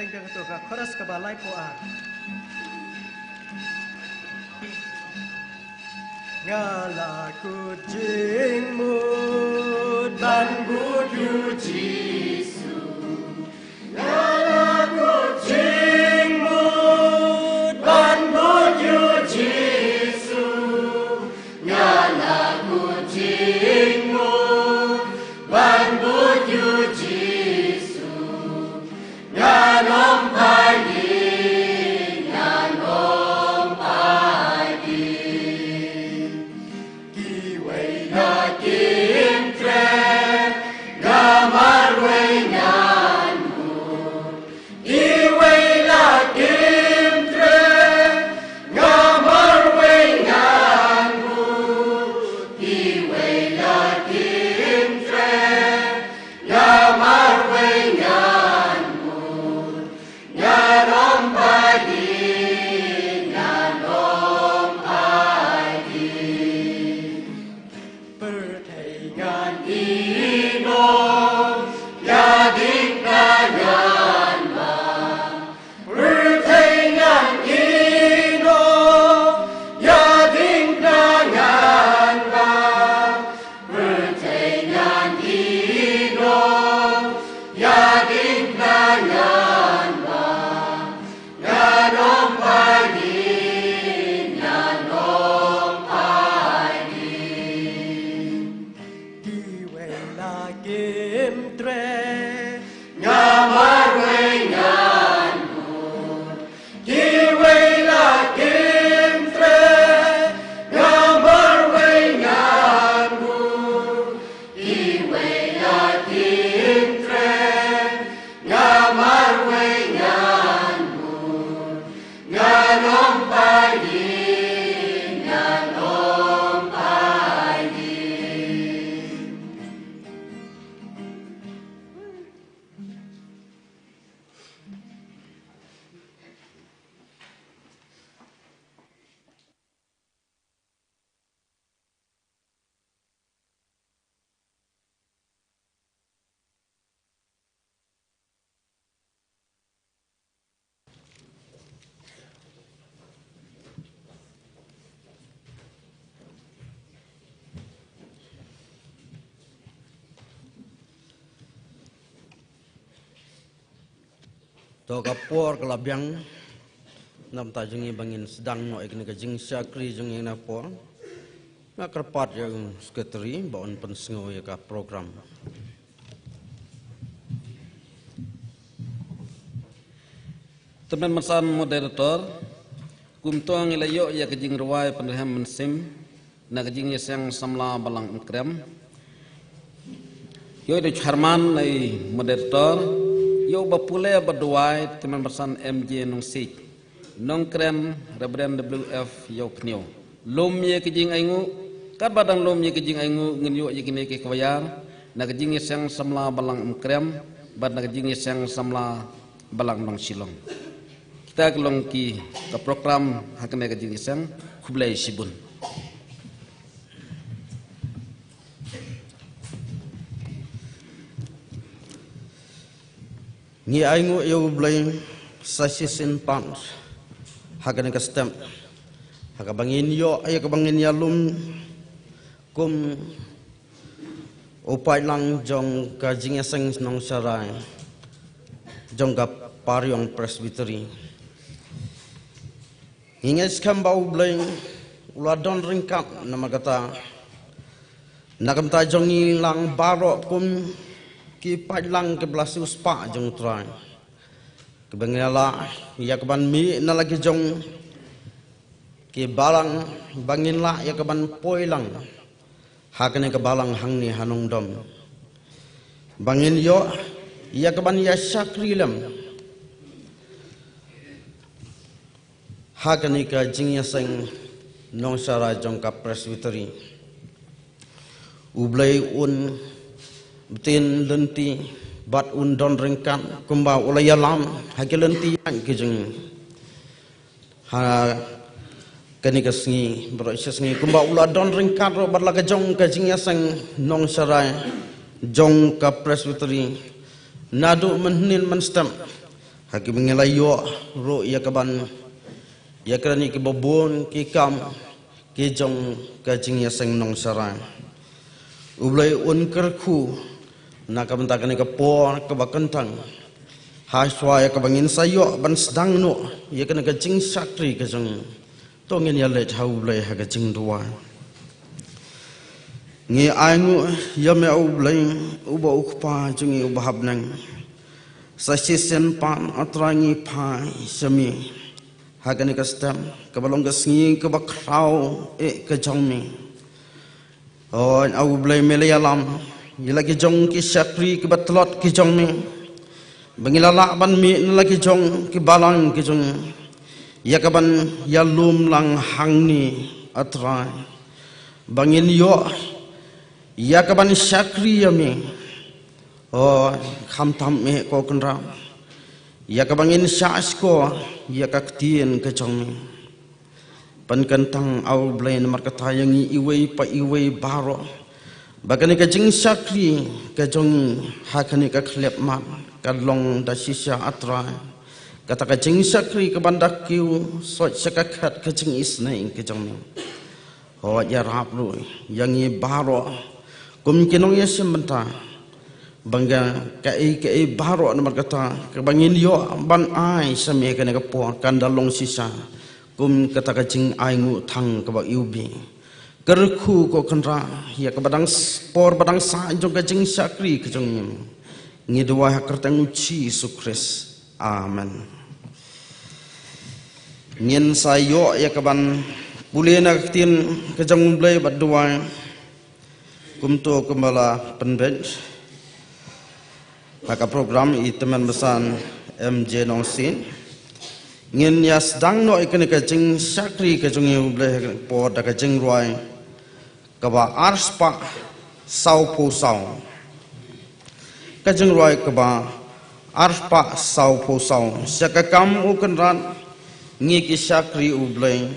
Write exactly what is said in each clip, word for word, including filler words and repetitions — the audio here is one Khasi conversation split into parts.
Ka to ka chorus kaba laiphew ar. Nga la kut jingmut ban bud ïa u Jisu. Nga la kut jingmut ban bud ïa u Jisu. Nga la kut jingmut ban bud ïa u Jisu. Ngan ym phai dien, ngan ym phai dien. Kiwei na kim treh, nga marwei ngan bud. Kiwei na kim treh, nga marwei ngan bud. Kiwei na kim treh, nga marwei ngan bud. Ngan ym phai dien, ngan ym phai dien. Pyrthei ngan ïehnoh, ïa ding na ngan bud. Pyrthei ngan ïehnoh, ïa ding na ngan bud. Pyrthei ngan ïehnoh, ïa ding na ngan bud. Ngan ym phai dien, ngan ym phai dien. Kiwei la kim treh, nga marwei ngan bud. Kiwei la kim treh, nga marwei ngan bud. Kiwei la kim treh, nga marwei ngan bud. Ngan ym phai dien, ngan ym phai dien. To ka por ka la biang. Namar ta jong ngi ba ngin sdang noh ïa kane ka jingshakri jong ngi na por. Nga kyrpad ïa u secretary ba un pynsngew ïa ka program. Tymmen mynsan moderator, kumto ngi la ïoh ïa ka jingrwai pynrhem mynsiem na ka jingïaseng samla Balang Umkrem. Ïoh ïa u chairman na i moderator, ïoh ba pule ba duwai tymmen mynsan M J Nongsiej, nongkren Reverend W F Ïawphniaw. Lum ïa ka jingainguh, katba dang lum ïa ka jingainguh ngin ïoh ïa kine ki khwayar na ka jingïaseng samla Balang Umkrem bad na ka jingïaseng samla Balang Nongshillong. Kita ki long ki ka program ha kane ka jingïaseng. Khublei shibun. Ngi ainguh ïa U Blei sa shisien pat ha kane ka step ha kaba ngin ïoh ïa kaba ngin ïalum kum u paidlang jong ka jingïaseng Nongsharai jong ka Pariong Presbytery. Ngi ngeit skhem ba U Blei u la don ryngkat namar kata na ka bynta jong ngi lang baroh kum ki paidlang kiba la siewspah jong U Trai, kiba ngi la ïa kaban mih na la ki jong ki balang ba ngin lah ïa kaban poi lang ha kane ka balang hangne ha Nongdom ba ngin ïoh ïa kaban ïa shakri lem ha kane ka jingïaseng Nongsharai jong ka Presbytery. U Blei un btin lynti bad un don ryngkat kumba u la ïalam ha ki lynti ïaid ki jong ngi ha kane ka sngi baroh shi sngi kumba u la don ryngkat ruh bad la ka jong ka jingïaseng Nongsharai jong ka Presbytery naduh mynhynnin mynstep Ha kiba ngi la ïoh ruh ïa ka ban ïakren ïa kiba bun ki kam ki jong ka jingïaseng nongsharai. U Blei un kyrkhu na ka bynta kane ka por kaba kyntang, ha shuwa ïa kaba ngin sa ïoh ban sdang noh ïa kane ka jingshakri ka jong ngi. To ngin ïaleit ha U Blei ha ka jingduwai. Ngi ainguh ïa me, U Blei, uba U Kpa jong ngi uba ha bneng. Sa shisien pat, A Trai, ngi phai sha me ha kane ka step kaba long ka sngi kaba khraw eh ka jong me. O, A U Blei, me la ïalam ïa la ki jong ki shakri kiba tlot ki jong me, ba ngi la lah ban mih na la ki jong ki balang ki jong ngi ïa ka ban ïalum lang hangne, A Trai, ba ngin ïoh ïa ka ban shakri ïa me. O, khamtam me ko Kynrad, ïa ka ba ngin shah shkor ïa ka ktien ka jong me. Pynkyntang, A U Blei, namar kata ïa ngi iwei pa iwei baroh, ba kane ka jingshakri ka jong ngi ha kane ka khyllipmat ka long da shisha, A Trai. Kata ka jingshakri ka ban da kiew sot sha ka khat ka jingisynei ka jong me. Hooid, ïarap ruh ïa ngi baroh kum ki nongïashim bynta, ba nga kaei kaei baroh namar kata kaba ngin ïoh ban ai sha me kane ka por kan da long shisha kum kata ka jingainguh thang kaba iwbih. Kyrkhu ko Kynrad ïa kaba dang s-, por ba dang sah jong ka jingshakri ka jong ngi. Ngi duwai ha ka kyrteng U Jisu Khrist. Amen. Ngin sa ïoh ïa ka ban pule na ka ktien ka jong U Blei bad duwai. Kumto kumba la pynbeit ha ka program i tymmen basan M J Nongsiej, ngin ïa sdang noh ïa kane ka jingshakri ka jong ngi, U Blei, ha ka por da ka jingrwai kaba arspah sawphew saw. Ka jingrwai kaba arspah sawphew saw. Sha ka kam, U Kynrad, ngi ki shakri U Blei,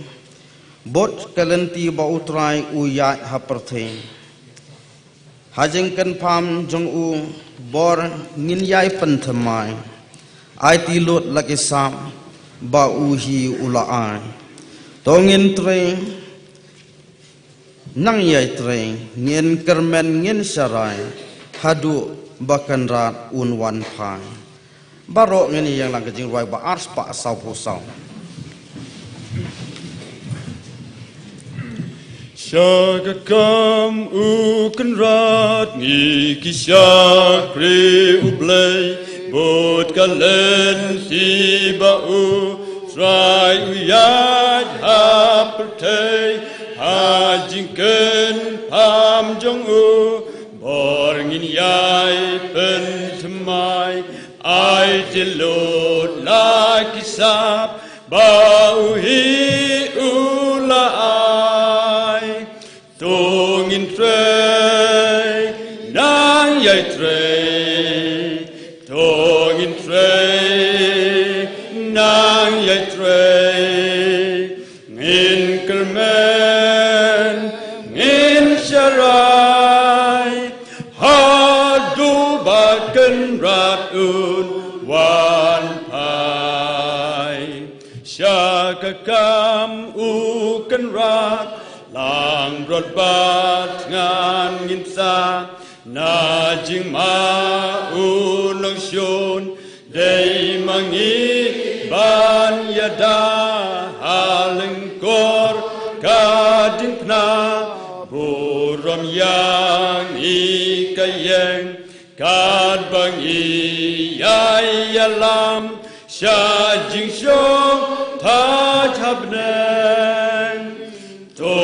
bad ka lynti ba U Trai u ïaid ha pyrthei. Ha jingkyrpad jong u bor ngin ïai pynthymmai, aiti lut la ki sap ba u hi u la ai. To ngin trei, nang ïai trei, ngin kyrmen ngin sharai, haduh ba Kynrad un wan phai. Baroh ngin ïeng lang ka jingrwai ba arspah sawphew saw. Sha ka kam U Kynrad ngi ki shakri U Blei, bad ka lynti ba U Trai u ïaid ha pyrthei, ha jingkyrpad jong u bor ngin ïai pynthymmai, aiti lut la ki sap ba u hi u la ai. To ngin trei, nang ïai trei. To ngin trei, nang ïai trei. Ngin kyrmen, ngin sharai, haduh ba Kynrad un wan phai. Sha ka kam U Kynrad, langbrot bad thngan ngin sah, na jingma u nongshun, dei ma ngi ban ïada ha lyngkor ka diengphna, burom ïa ngi ka ïeng, katba ngi ïai ïalam sha jingshong thait ha bneng. To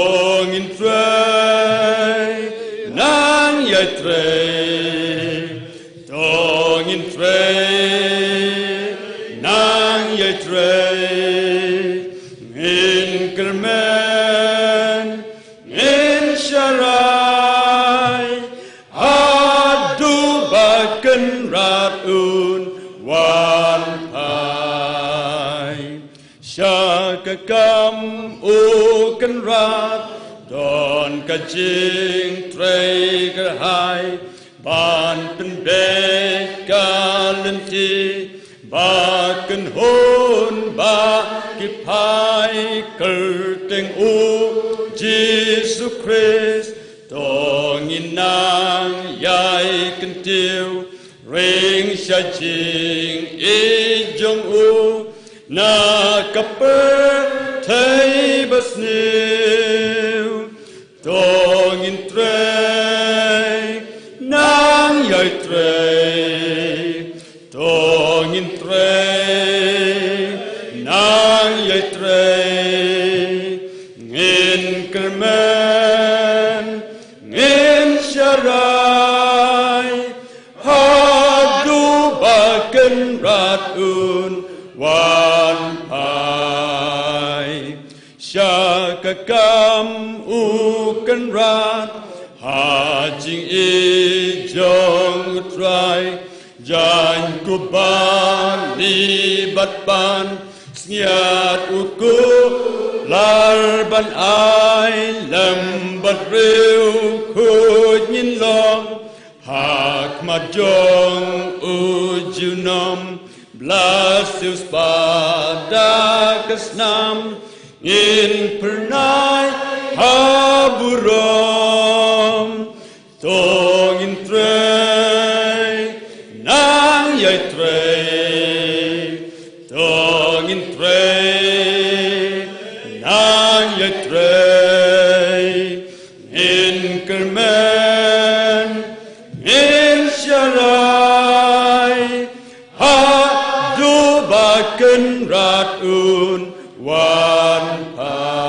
ngin trei, nang ïai trei. To ngin trei, nang ïai trei. Ngin kyrmen, ngin sharai, haduh ba Kynrad un wan phai. Sha ka kam U Kynrad, don ka jingtrei kyrhai, ban pynbeit ka lynti, A kynhun ba ki phai kyrteng u Jisu Khrist, to ngin nang ïai kyntiew ring sha jingïeit jong u na ka pyrthei basniew. To ngin trei, nang ïai trei. To ngin trei, nang ïai trei. Ngin kyrmen, ngin sharai, haduh ba Kynrad un wan phai. Sha ka kam u Kynrad, ha jingïeit jong u Trai, jaiñ kubali bad ban, sngiat u kular ban ai, lem bad riewkhuid ngin long, ha khmat jong u junom, blasiew spah da ka snam, ngin phyrnai ha burom. To ngin trei, nang ïai trei. To ngin trei, nang ïai trei. Ngin kyrmen, ngin sharai, haduh ba Kynrad un wan phai.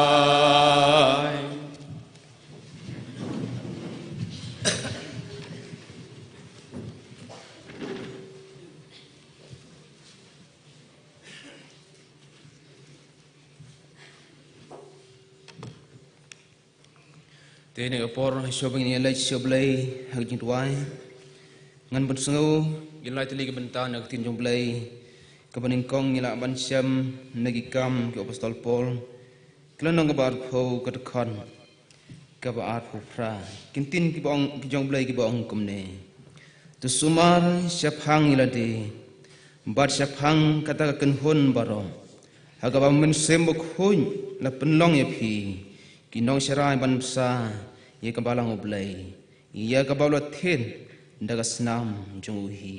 Te ha kane ka por, shuwa ba ngin ïa leit sha U Blei ha ka jingduwai, ngan pynsngew ïa la ki tylli ki bynta na ka ktien jong U Blei, kaba nyngkong ngi lah ban shem na Ki Kam ki Apostol Paul, ka lynnong kaba arphew, ka dkhot kaba arphew phra. Ki ktien kiba ong, ki jong U Blei kiba ong kumne: To sumar shaphang ïa lade bad shaphang kata ka kynhun baroh, ha kaba U Mynsiem Bakhuid u la pynlong ïa phi ki nongsharai ban bsa ïa ka Balang U Blei, ïa kaba u la thied da ka snam jong u hi.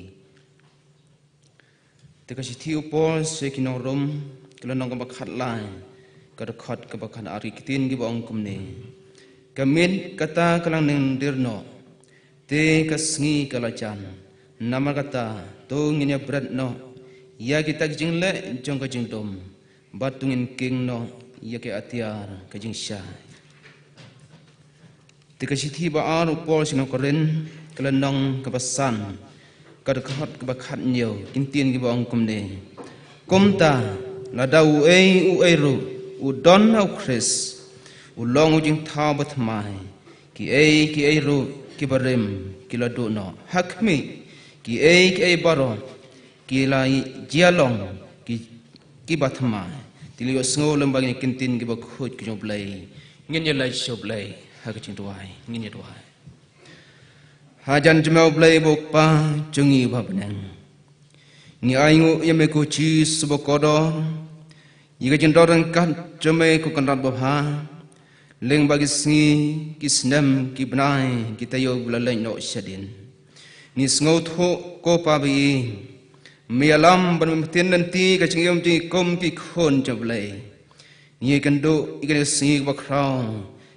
Te ka shithi u Paul sha ki nong Rom, ka lynnong kaba khatlai, ka dkhot kaba khatar, ki ktien kiba ong kumne: Ka miet kata ka la nangdir noh, te ka sngi ka la jan. Namar kata, to ngin ïa bret noh ïa kita ki jingleh jong ka jingdum, bad to ngin kieng noh ïa ki atiar ka jingshai. Te ka shithi ba ar u Paul sha ki nong Korinth, ka lynnong kaba san, ka dkhot kaba khathynñiew, ki ktien kiba ong kumne: Kumta, lada uei uei ruh u don ha U Khrist, u long u jingthaw bathymmai. Kiei kiei ruh kiba rim ki la duh noh. Ha khmih, kiei kiei baroh ki la jia long ki, kiba thymmai. Te ngin ïohsngew lem bad kine ki ktien kiba khuid ki jong U Blei. Ngin ïa leit sha U Blei ha ka jingduwai. Ngin ïa duwai. Hajan jong me U Blei, U Kpa jong ngi uba ha bneng, ngi ainguh ïa me ko Jisu ba kordor, ïa ka jingdon ryngkat jong me ko Kynrad babha, lyngba ki sngi, ki snem, ki bnai, ki taïew ba la leit noh shadien. Ngi sngewthuh ko Pa ba ïeit, me ïalam bad me pynthikna lynti ka jingim jong ngi kum ki khun jong U Blei. Ngi ïakynduh ïa kane ka sngi kaba khraw,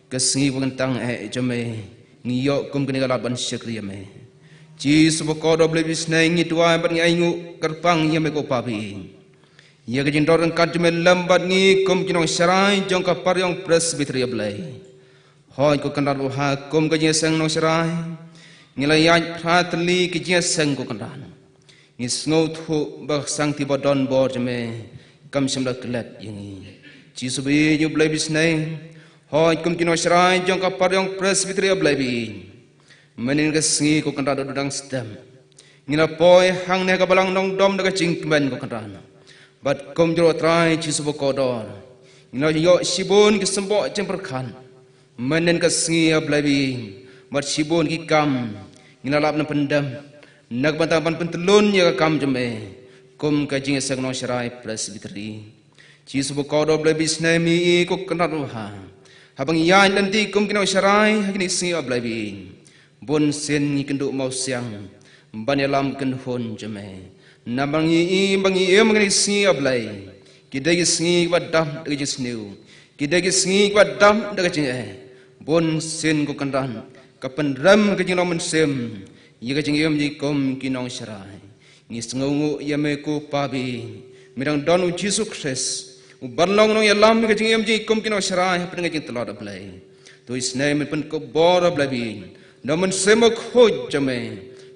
ka sngi kaba kyntang eh jong me. Ngi ïoh kum kane ka lad ban shakri ïa me. Jisu ba kordor, U Blei ba isynei, ngi duwai bad ngi ainguh kyrpang ïa me ko Pa ba ïeit, ïa ka jingdon ryngkat jong me lem bad ngi kum ki nongsharai jong ka Pariong Presbytery, A Blei. Hooid ko Kynrad babha, kum ka jingïaseng nongsharai, ngi la ïaid phra tylli ki jingïaseng ko Kynrad. Ngi sngewthuh ba ka sangti ba don bor jong me kam shym la klet ïa ngi. Jisu ba ïeit, U Blei ba isynei, hooid kum ki nongsharai jong ka Pariong Presbytery, A Blei ba ïeit, mynhynnin ka sngi ko Kynrad da u dang step, ngi la poi hangne ha ka Balang Nongdom da ka jingkmen ko Kynrad. Bad kumjuh ruh Trai Jisu ba kordor, ngi la ïoh shibun ki symboh jingpyrkhat mynhynnin ka sngi, A Blei ba ïeit, bad shibun ki kam ngi la lah ban pyndep na ka bynta ban pyntyllun ïa ka kam jong me. kum ka Jingïaseng Nongsharai Presbytery. Jisu ba kordor, Blei, ba isynei ma ngi ko Kynrad babha, haba ngi ïaid lynti kum ki nongsharai ha kine ki sngi, A Blei, ba bunsien ngi kynduh mawsiang ban ïalam kynhun jong me. Namar ngi i ba ngi im ha kine ki sngi, A Blei, ki dei ki sngi kiba dap da ka jingsniew, ki dei ki sngi kiba dap da ka jingeh. Bunsien ko Kynrad, ka pynrem ka jinglong mynsiem ïa ka jingim jong ngi kum ki nongsharai. Ngi sngewnguh ïa me ko Pa, ba me dang don U Jisu Khrist, u ban long nongïalam ïa ka jingim jong ngi kum ki nongsharai hapdeng ka jingtlot, A Blei. To isynei, men pynkup bor, A Blei, ba da u Mynsiem Bakhuid jong me,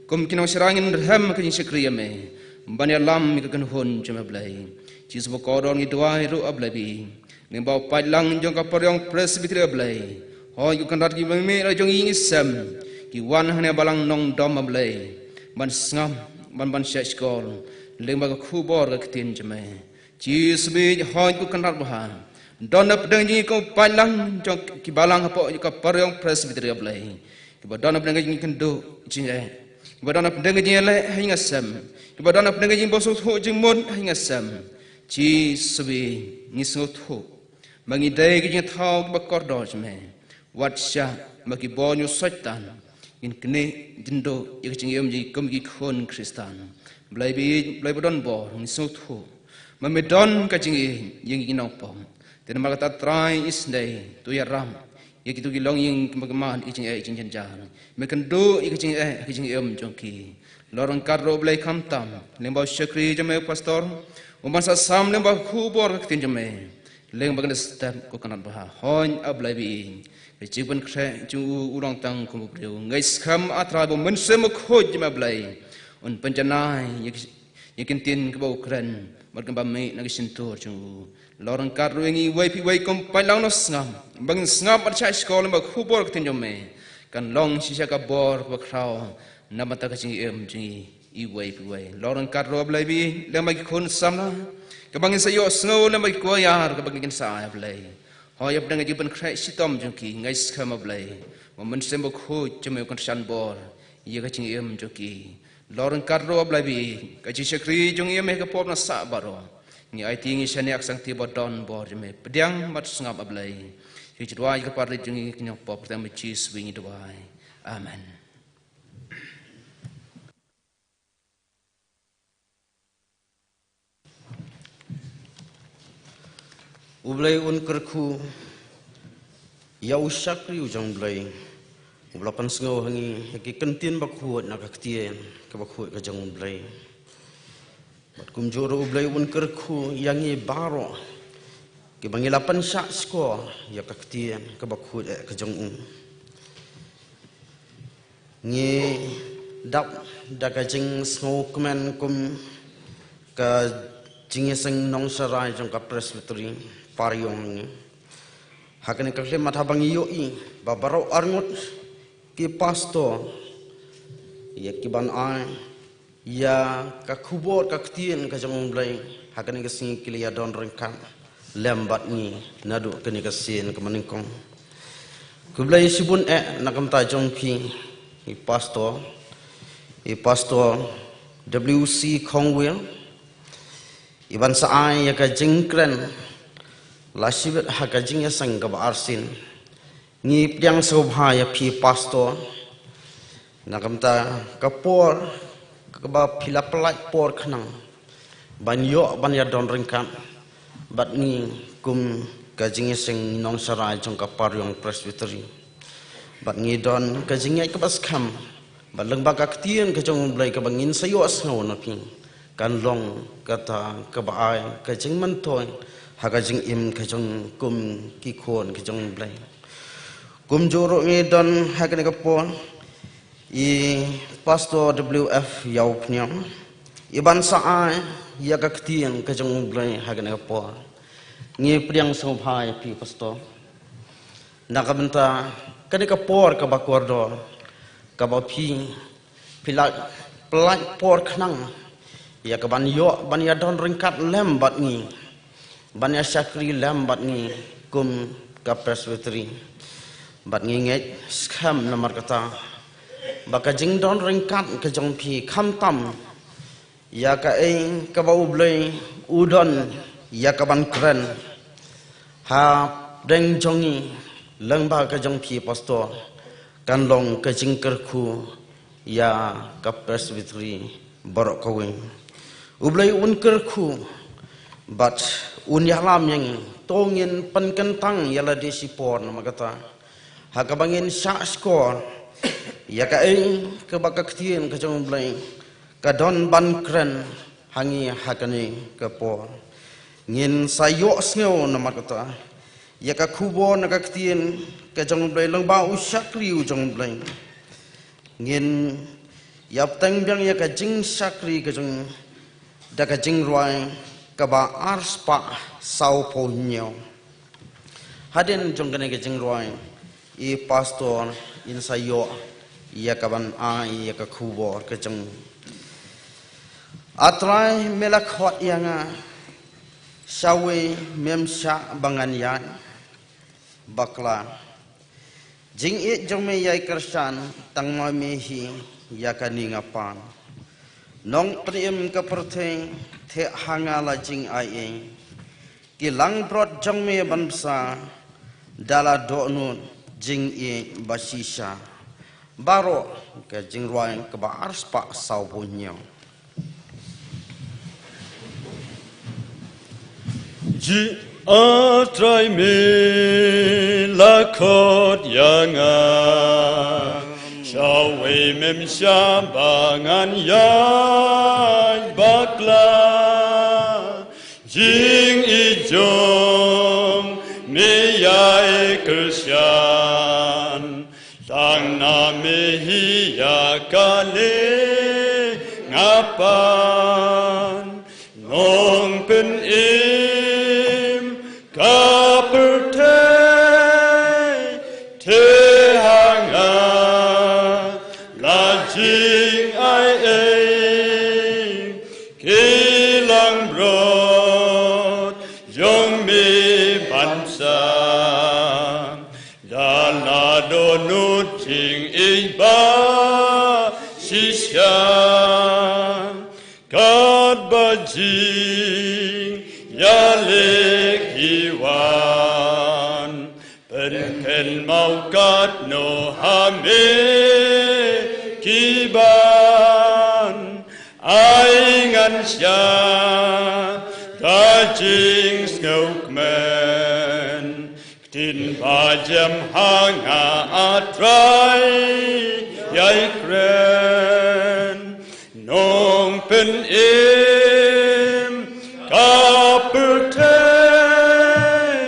kum ki nongsharai ngin rhem ha ka jingshakri ïa me ban ïalam ïa ka kynhun jong me, A Blei. Jisu ba kordor, ngi duwai ruh, A Blei, ba lyngba u paidlang jong ka Pariong Presbytery, A Blei, hooid ko Kynrad, kiba mih la jong ngi ngi sem, ki wan hangne ha Balang Nongdom, A Blei, ban sngap, ban ban shah shkor lyngba ka khubor ka ktien jong me. Jisu ba ïeit, hooid ko Kynrad babha, don hapdeng jong ngi ko paidlang jong ki balang hapoh ka Pariong Presbytery, A Blei, kiba don hapdeng ka jingkynduh jingeh, kiba don hapdeng ka jingïaleh ha ïing ha sem, kiba don hapdeng ka jingbymsngewthuh jingmut ha ïing ha sem. Jisu ba ïeit, ngi sngewthuh ba ngi dei ki jingthaw kiba kordor jong me. Wat shah ba ki bor jong u Soitan kin knieh jingduh ïa ka jingim jong ngi kum ki khun Khristan. Blei ba ïeit, Blei ba don bor, ngi sngewthuh ba me don ka jingïeit ïa ngi ki nongpop. Te namar kata, Trai, isynei, to ïarap ïa kito ki longïing kiba mad ïa ka jingeh, ïa ka jingjynjar. Me kynduh ïa ka jingeh ha ka jingim jong ki. Lor ryngkat ruh, Blei, khamtam lyngba u shakri jong me, u pastor, u ban sah sam lyngba ka khubor ka ktien jong me lyngba kane ka step, ko Kynrad babha. Hooid, A Blei, ba ïeit, ka jingpynkhreh jong u, u long tang kum u briew. Ngi ngeit skhem, A Trai, ba u Mynsiem Bakhuid jong me, A Blei, un pynjanai ïa ki, ïa ki ktien kiba u kren bad kiba mih na ka shyntur jong u. Lor ryngkat ruh ïa ngi iwei pa iwei kum paidlang nongsngap, ba ngin sngap bad shah shkor lyngba ka khubor ka ktien jong me. Kan long shisha ka bor kaba khraw na ka bynta ka jingim jong ngi iwei pa iwei. Lor ryngkat ruh, A Blei, ba ïeit, lyngba ki khun samla, kaba ngin sa ïohsngew lyngba ki kwayar kaba ngin sa ai, A Blei. Hooid, hapdeng ka jingpynkhreh shitom jong ki, ngi ngeit skhem, A Blei, ba u Mynsiem Bakhuid jong me u kyrshan bor ïa ka jingim jong ki. Lor ryngkat ruh, A Blei, ba ïeit, ka jingshakri jong ngi ïa me ha ka por ba sah baroh. Ngi aiti, ngi shaniah ha ka sangti ba don bor jong me. Pdiang bad sngap, A Blei, ïa ka jingduwai ka paralok jong ngi ki nongpop, ha ka kyrteng U Jisu ngi duwai. Amen. U Blei un kyrkhu ïa u shakri u jong U Blei, uba la pynsngew ha ngi ïa ki kyntien bakhuid na ka ktien kaba khuid ka jong U Blei. Bad kumjuh ruh, U Blei un kyrkhu ïa ngi baroh kiba ngi la pynshah shkor ïa ka ktien kaba khuid eh ka jong u. Ngi dap da ka jingsngewkmen kum ka Jingïaseng Nongsharai jong ka Presbytery Pariong ngi. Ha kane ka khlieh, mat haba ngi ïohi ba baroh arngut ki pastor ïa ki ban ai ïa ka khubor ka ktien ka jong U Blei ha kane ka sngi ki la ïadon ryngkat lem bad ngi naduh kane ka sien kaba nyngkong. Khublei shibun eh na ka bynta jong phi, i pastor, i pastor W C Khongwir, i ban sa ai ïa ka jingkren la shibit ha ka jingïaseng kaba arsien. Ngi pdiang sngewbha ïa phi, pastor, na ka bynta ka por kaba phi la pyllait por khnang ban ïoh ban ïadon ryngkat bad ngi kum ka Jingïaseng Nongsharai jong ka Pariong Presbytery. Bad ngi don ka jingngeit kaba skhem ba lyngba ka ktien ka jong U Blei kaba ngin sa ïohsngew na phi, kan long kata kaba ai ka jingmyntoi ha ka jingim ka jong kum ki khun ka jong U Blei. Kumjuh ruh ngi don ha kane ka por i Pastor W F Ïawphniang, i ban sa ai ïa ka ktien ka jong U Blei ha kane ka por. Ngi pdiang sngewbha ïa phi, pastor, na ka bynta kane ka por kaba kordor kaba phi, phi la pyllait por khnang ïa ka ban ïoh ban ïadon ryngkat lem bad ngi, ban ïa shakri lem bad ngi kum ka Presbytery. Bad ngi ngeit skhem namar kata ba ka jingdon ryngkat ka jong phi khamtam Ïa kaei kaba U Blei u don ïa ka ban kren hapdeng jong ngi lyngba ka jong phi pastor, kan long ka jingkyrkhu ïa ka Presbytery baroh kawei. U Blei un kyrkhu bad un ïalam ïa ngi. To ngin pynkyntang ïa lade shipor namar kata ha kaba ngin shah shkor ïa kaei kaba ka ktien ka jong U Blei ka don ban kren ha ngi ha kane ka por. Ngin sa ïohsngew namar kata ïa ka khubor na ka ktien ka jong U Blei lyngba u shakri u jong U Blei. Ngin ïa bteng biang ïa ka jingshakri ka jong da ka jingrwai kaba arspah sawphew hynñiew. Hadien jong kane ka jingrwai, i pastor in sa ïoh ïa ka ban ai ïa ka khubor ka jong. A Trai, me la khot ïa nga, shawei mem shah ba ngan ïaid bakla. Jingïeit jong me ïai kyrshan, tang ma me hi ïa kane nga pan. Nongpynim ka pyrthei, theh ha nga la jingai ei. Ki langbrot jong me ban bsa, da la dohnud jingïeit ba shisha. Baroh ka jingrwai kaba arspah sawphew hynñiew. Ji A Trai, me la khot ïa nga, shawei mem shah ba ngan ïaid bakla. Jingïeit jong me ïai kyrshan, tang na me hi ïa kane nga pan. Nongpynim ka pyrthei, theh ha nga la jingai ei. Ki langbrot jong me ban bsa, da la dohnud jingïeit ba shisha. Katba jingïaleh ki wan, pynkynmaw katno ha me ki ban ai ngan shah da jingsngewkmen. Ktien ba jem ha nga, A Trai, ïai kren. Nongpynim ka pyrthei,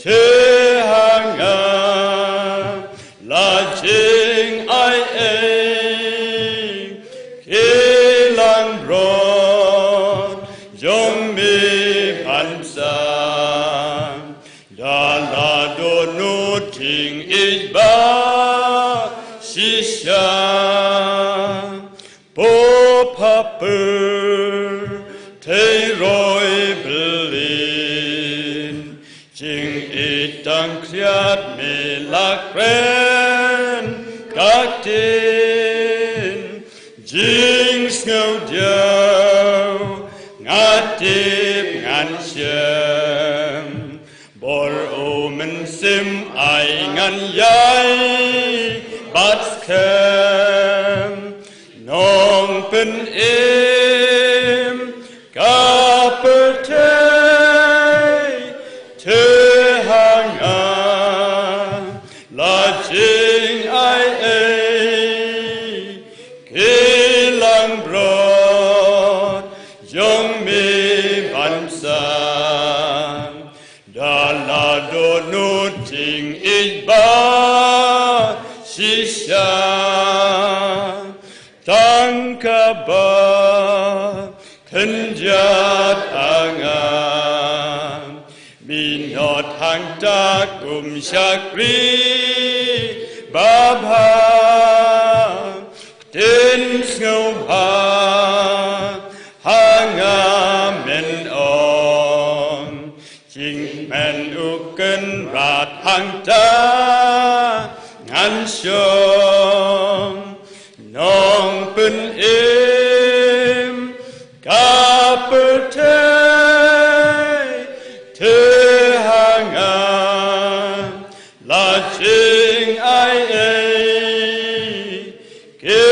theh ha nga la jingai ei. Ki langbrot jong me ban bsa, da la dohnud jingïeit ba shisha. Pop ha pyrthei roi byllien, jingïeit tang khriat me la kren ka ktien. Jingsngewdiaw nga tip ngan shem, bor U Mynsiem ai ngan ïai bat skhem. Nongpynim ka pyrthei, theh ha nga la jingai ei. Ki langbrot jong me ban bsa, da la dohnud jingïeit ba shisha. Tang kaba khyndiat ha nga, minot hangta kum shakri babha. Ktien sngewbha ha nga men ong, jingkmen U Kynrad hangta ngan shong. Nongpynim Ing ai ei, ki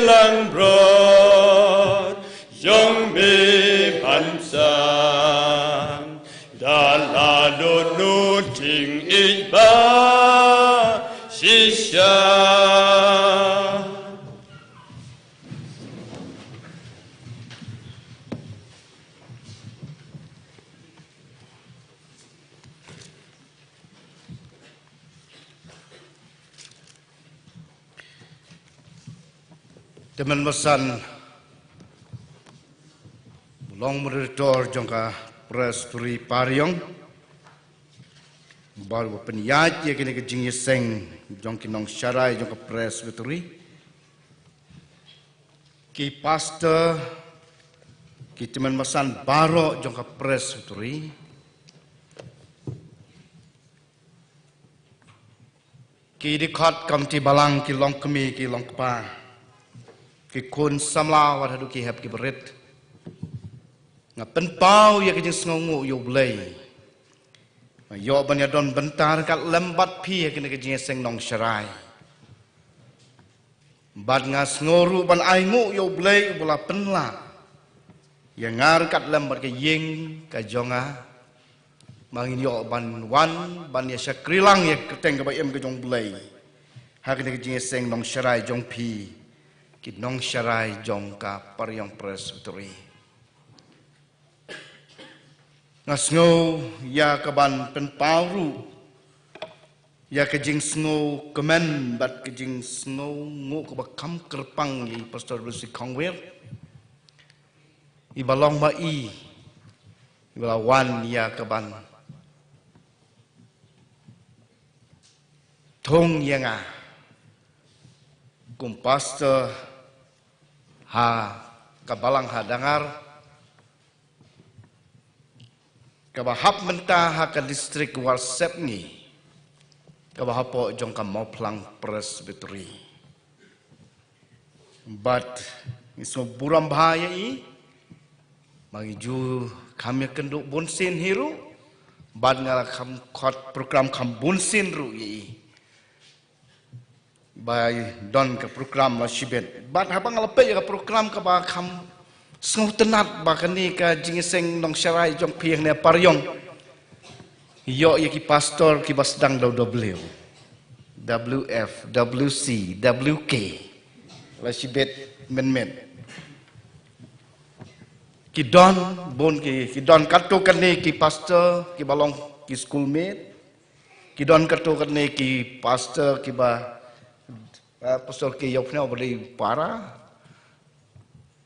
langbrot, jong me ban san, da la lut nu ting i ba shisha. Te mynmasan, long moderator jong ka Presbytery Pariong, bad u pynïaid ïa kine ki jingïaseng jong ki nongsharai jong ka Presbytery, ki pastor, ki te mynmasan baroh jong ka Presbytery, ki dkhot komiti balang, ki longkmie, ki longkpa, ki khun samla, wat haduh ki hep ki barit. Nga pynpaw ïa ka jingsngewnguh ïa U Blei. Nga ïoh ban ïa don bynta ryngkat lem bad phi ha kine ki jingïaseng nongsharai. Bad nga sngew ruh ban ainguh ïa U Blei uba la pynlah ïa nga ryngkat lem bad ka ïing ka jong nga, ba ngin ïoh ban wan ban ïa shakri lang ïa ka kyrteng kaba im ka jong U Blei ha kane ka jingïaseng nongsharai jong phi, ki nongsharai jong ka Pariong Presbytery. Nga sngew ïa ka ban pynpaw ruh ïa ka jingsngew kmen bad ka jingsngewnguh kaba kham kyrpang ïa i Pastor W C Khongwir, iba long ma i, iba la wan ïa ka ban thung ïa nga kum pastor ha ka balang ha Dangar, kaba hap mynta ha ka district Warsep ngi, kaba hapoh jong ka Mawphlang Presbytery. Bad ngi sngew burom bha ïa i, ba ngi ju kham ïakynduh bunsien hi ruh, bad nga la kham khot program kham bunsien ruh ïa i. Ba don ka program la shibit. Bad haba nga la peit ïa ka program kaba kham sngewtynnat ba kane ka jingïaseng nongsharai jong phi hangne Pariong, ïoh ïa ki pastor kiba sdang da W, W F, W C, W K. La shibit mynmiet. Ki don bun ki, ki don katto katne ki pastor kiba long ki schoolmate. Ki don katto katne ki pastor kiba, eh, pastor ki ïoh pynïoh ba dei para.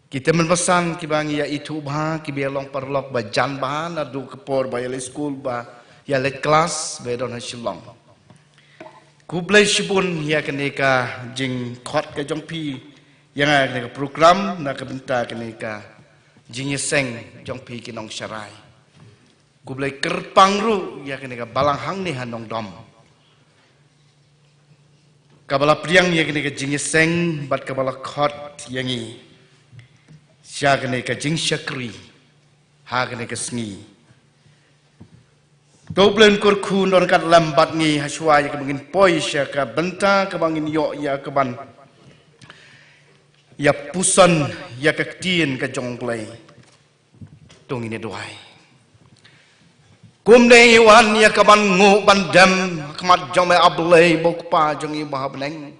Ki tymmen basan kiba ngi ïa ithuh bha, kiba ïa long paralok ba jan bha naduh ka por ba ïa leit skul, ba ïa leit klas, ba ïa don ha Shillong. Khublei shibun ïa kane ka jingkhot ka jong phi ïa nga, ïa kane ka program na ka bynta kane ka jingïaseng jong phi ki nongsharai. Khublei kyrpang ruh ïa kane ka balang hangne ha Nongdom, kaba la pdiang ïa kane ka jingïaseng bad kaba la khot ïa ngi sha kane ka jingshakri ha kane ka sngi. To U Blei un kyrkhu, un don ryngkat lem bad ngi ha shuwa ïa kaba ngin poi sha ka bynta kaba ngin ïoh ïa ka ban ïa puson ïa ka ktien ka jong U Blei. To ngin ïa duwai. Kumne ngi wan ïa ka ban nguh ban dem ha khmat jong me, A Blei, ba U Kpa jong ngi ba ha bneng.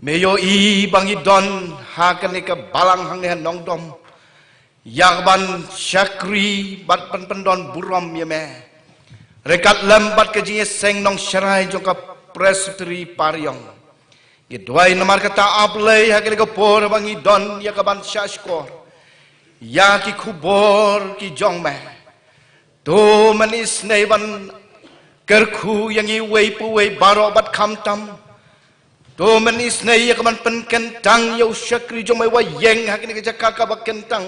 Me ïohi ba ngi don ha kane ka balang hangne ha Nongdom ïa ka ban shakri bad pynpyndon burom ïa me ryngkat lem bad ka jingïaseng nongsharai jong ka Presbytery Pariong. Ngi duwai namar kata, A Blei, ha kane ka por ba ngi don ïa ka ban shahshkor ïa ki khubor ki jong me, to men isynei ban kyrkhu ïa ngi uwei pa uwei baroh bad khamtam. To men isynei ïa ka ban pynkyntang ïa u shakri jong me uba ïeng ha kane ka jaka kaba kyntang,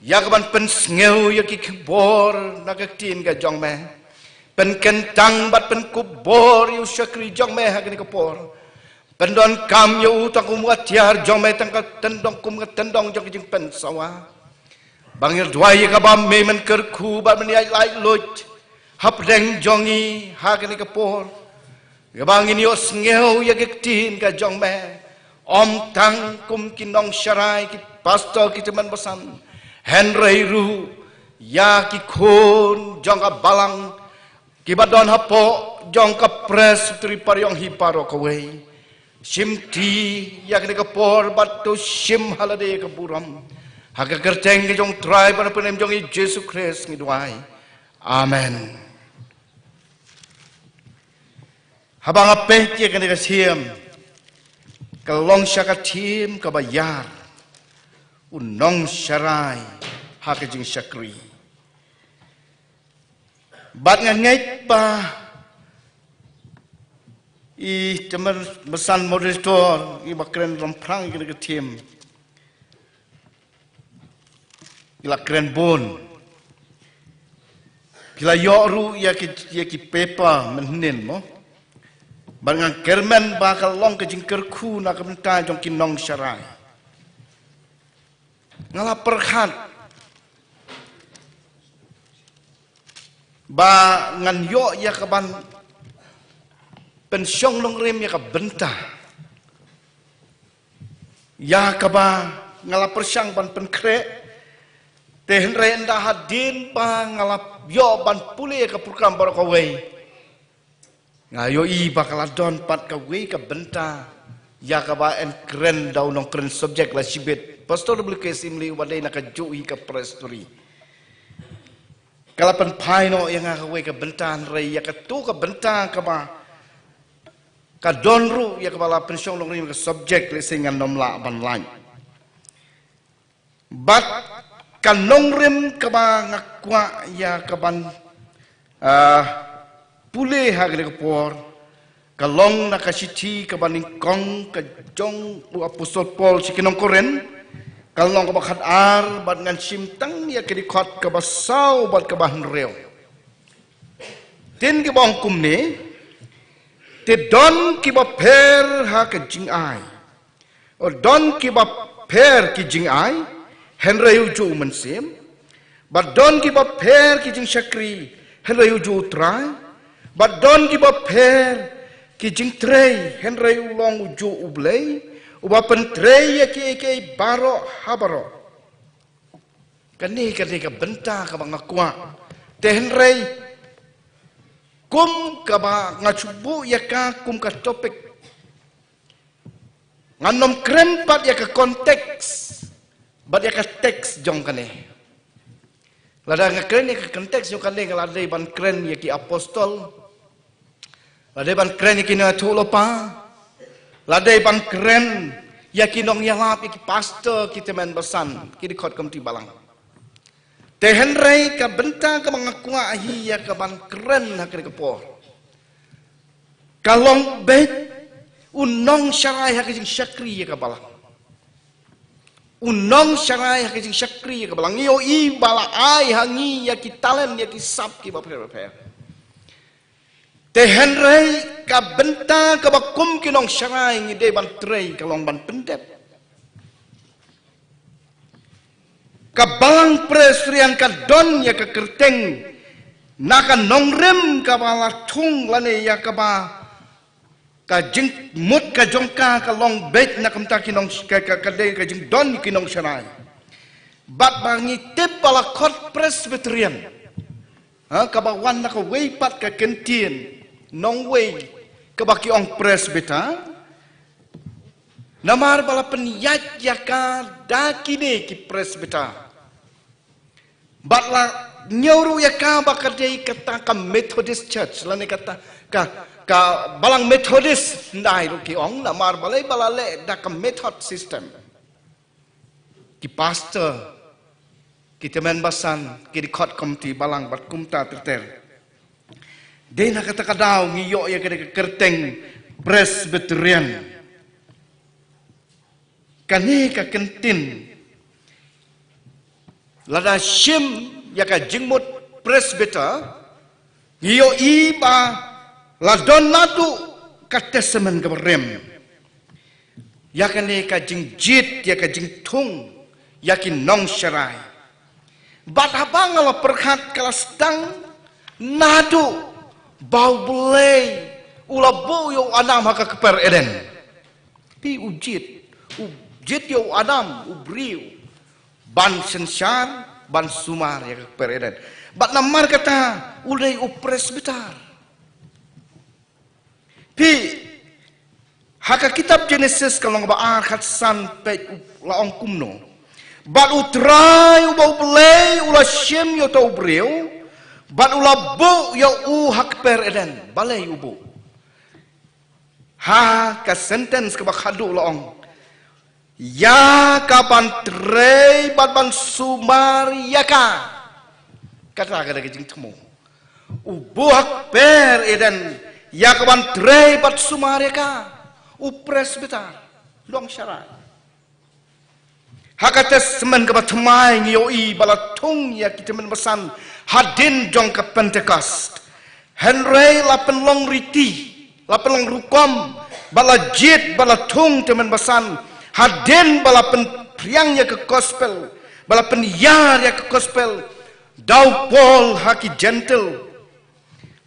ïa ka ban pynsngew ïa ki khubor na ka ktien ka jong me. Pynkyntang bad pynkupbor ïa u shakri jong me ha kane ka por. Pyndonkam ïa u tang kum u atiar jong me, tang ka tyndong kum ka tyndong jong ka jingpynsawa. Ba ngi duwai ïa kaba me men kyrkhu bad men ïaid laitluid hapdeng jong ngi ha kane ka por. Kaba ngin ïohsngew ïa ki ktien ka jong me, ym tang kum ki nongsharai, ki pastor, ki tymmen basan, hynrei ruh ïa ki khun jong ka balang kiba don hapoh jong ka Presbytery Pariong hi baroh kawei. Shimti ïa kane ka por bad to shim ha lade ka burom. Ha ka kyrteng ka jong Trai bad Mynsiem jong i Jisu Khrist ngi duwai. Amen. Haba nga peit ïa kane ka theme, ka long sha ka theme kaba ïar, u nongsharai ha ka jingshakri. Bad nga ngeit ba i tymmen basan moderator, i ba kren ramphrang ïa kane ka theme, i la kren bun. Phi la ïoh ruh ïa ki, ïa ki paper mynhynnin mo. Bad ngan kyrmen ba ka long ka jingkyrkhu na ka bynta jong ki nongsharai. Nga la pyrkhat ba ngan ïoh ïa kaban pynshong nongrim ïa ka bynta ïa kaba nga la pyrshang ban pynkhreh. Te hynrei ynda hadien ba nga la ïoh ban pule ïa ka program baroh kawei, nga ïohi ba ka la don pat kawei ka bynta ïa kaba yn kren da u nongkren subject la shibit, Pastor W K Syiemlieh, uba dei na kajuh hi ka Presbytery. Ka la pynphai noh ïa nga kawei ka bynta, hynrei ïa katu ka bynta kaba ka don ruh ïa kaba la pynshong nongrim ïa ka subject, lehse ngan ym lah ban lait. Bad ka nongrim kaba nga kwah ïa kaban, ah, pule ha kane ka por, ka long na ka shithi kaba nyngkong ka jong u Apostol Paul sha ki nong Korinth, ka lynnong kaba khatar, bad ngan shim tang ïa ka dkhot kaba saw bad kaba hynriew. Tin kiba ong kumne, te don kiba pher ha ka jingai. Don kiba pher ki jingai, hynrei u juh u Mynsiem. Bad don kiba pher ki jingshakri, hynrei u juh u Trai. Bad don kiba pher ki jingtrei, hynrei u long u juh u Blei, uba pyntrei ïa kiei kiei baroh ha baroh. Kane, kane ka bynta kaba nga kwah. Te hynrei kum kaba nga shu buh ïa ka kum ka topic, ngan ym kren pat ïa ka context bad ïa ka text jong kane. Lada nga kren ïa ka context jong kane, nga la dei ban kren ïa ki apostol, la dei ban kren ïa ki nongïathuhlypa, la dei ban kren ïa ki nongïalap, ïa ki pastor, ki tymmen basan, ki dkhot komiti balang. Te hynrei ka bynta kaba nga kwah hi ïa kaban kren ha kane ka por, ka long beit u nongsharai ha ka jingshakri ïa ka balang. U nongsharai ha ka jingshakri ïa ka balang. Ngi ïohi ba la ai ha ngi ïa ki talent, ïa ki sap kiba pher bapher. Te hynrei ka bynta kaba kum ki nongsharai ngi dei ban trei ka long ban pyndep. Ka balang Presbyterian ka don ïa ka kyrteng na ka nongrim kaba la thung lane ïa kaba ka jingmut ka jong ka ka long beit na ka bynta ki nong, ka, ka, ka dei ka jingdon ki nongsharai. Bad ba ngi tip ba la khot Presbyterian, ha, kaba wan na kawei pat ka kyntien nongwei kaba ki ong presbyter. Namar ba la pynïaid ïa ka da kine ki presbyter. Bad la ñiew ruh ïa ka ba ka dei kata ka Methodist Church, lane kata ka, ka balang Methodist, ndai ruh ki ong, namar balei, ba la leh da ka Method system. Ki pastor, ki tymmen basan, ki dkhot komiti balang bad kumta ter ter. Dei na kata ka daw ngi ïoh ïa ka, ka kyrteng Presbyterian. Kane ka kyntien, lada shim ïa ka jingmut presbyter, ngi ïohi ba la don naduh ka Testament kaba rim ïa kane ka jingjied, ïa ka jingthung ïa ki nongsharai. Bad haba nga la pyrkhat, ka la sdang naduh ba U Blei U la buh ïa u Adam ha ka kper Eden. Phi, u jied, u jied ïa u Adam, u briew, ban synshar, ban sumar ïa ka kper Eden. Bad namar kata u dei u presbyter. Phi, ha ka kitab Genesis ka lynnong ba ar, khatsan, peit u la ong kumno: Bad U Trai uba U Blei u la shim ïa uta u briew, bad u la buh ïa u ha kper Eden. Balei u buh? Ha ka sentence kaba khadduh la ong, ïa ka ban trei bad ban sumar ïa ka. Kata ka dei ka jingthmu. U buh ha kper Eden ïa ka ban trei bad sumar ïa ka. U presbyter, nongsharai. Ha ka Testament kaba thymmai ngi ïohi ba la thung ïa ki tymmen basan hadien jong ka Pentecost. Hynrei la pynlong riti, la pynlong rukom, ba la jied, ba la thung tymmen basan hadien ba la pynphriang ïa ka gospel, ba la pynïar ïa ka gospel da u Paul ha ki Jentil.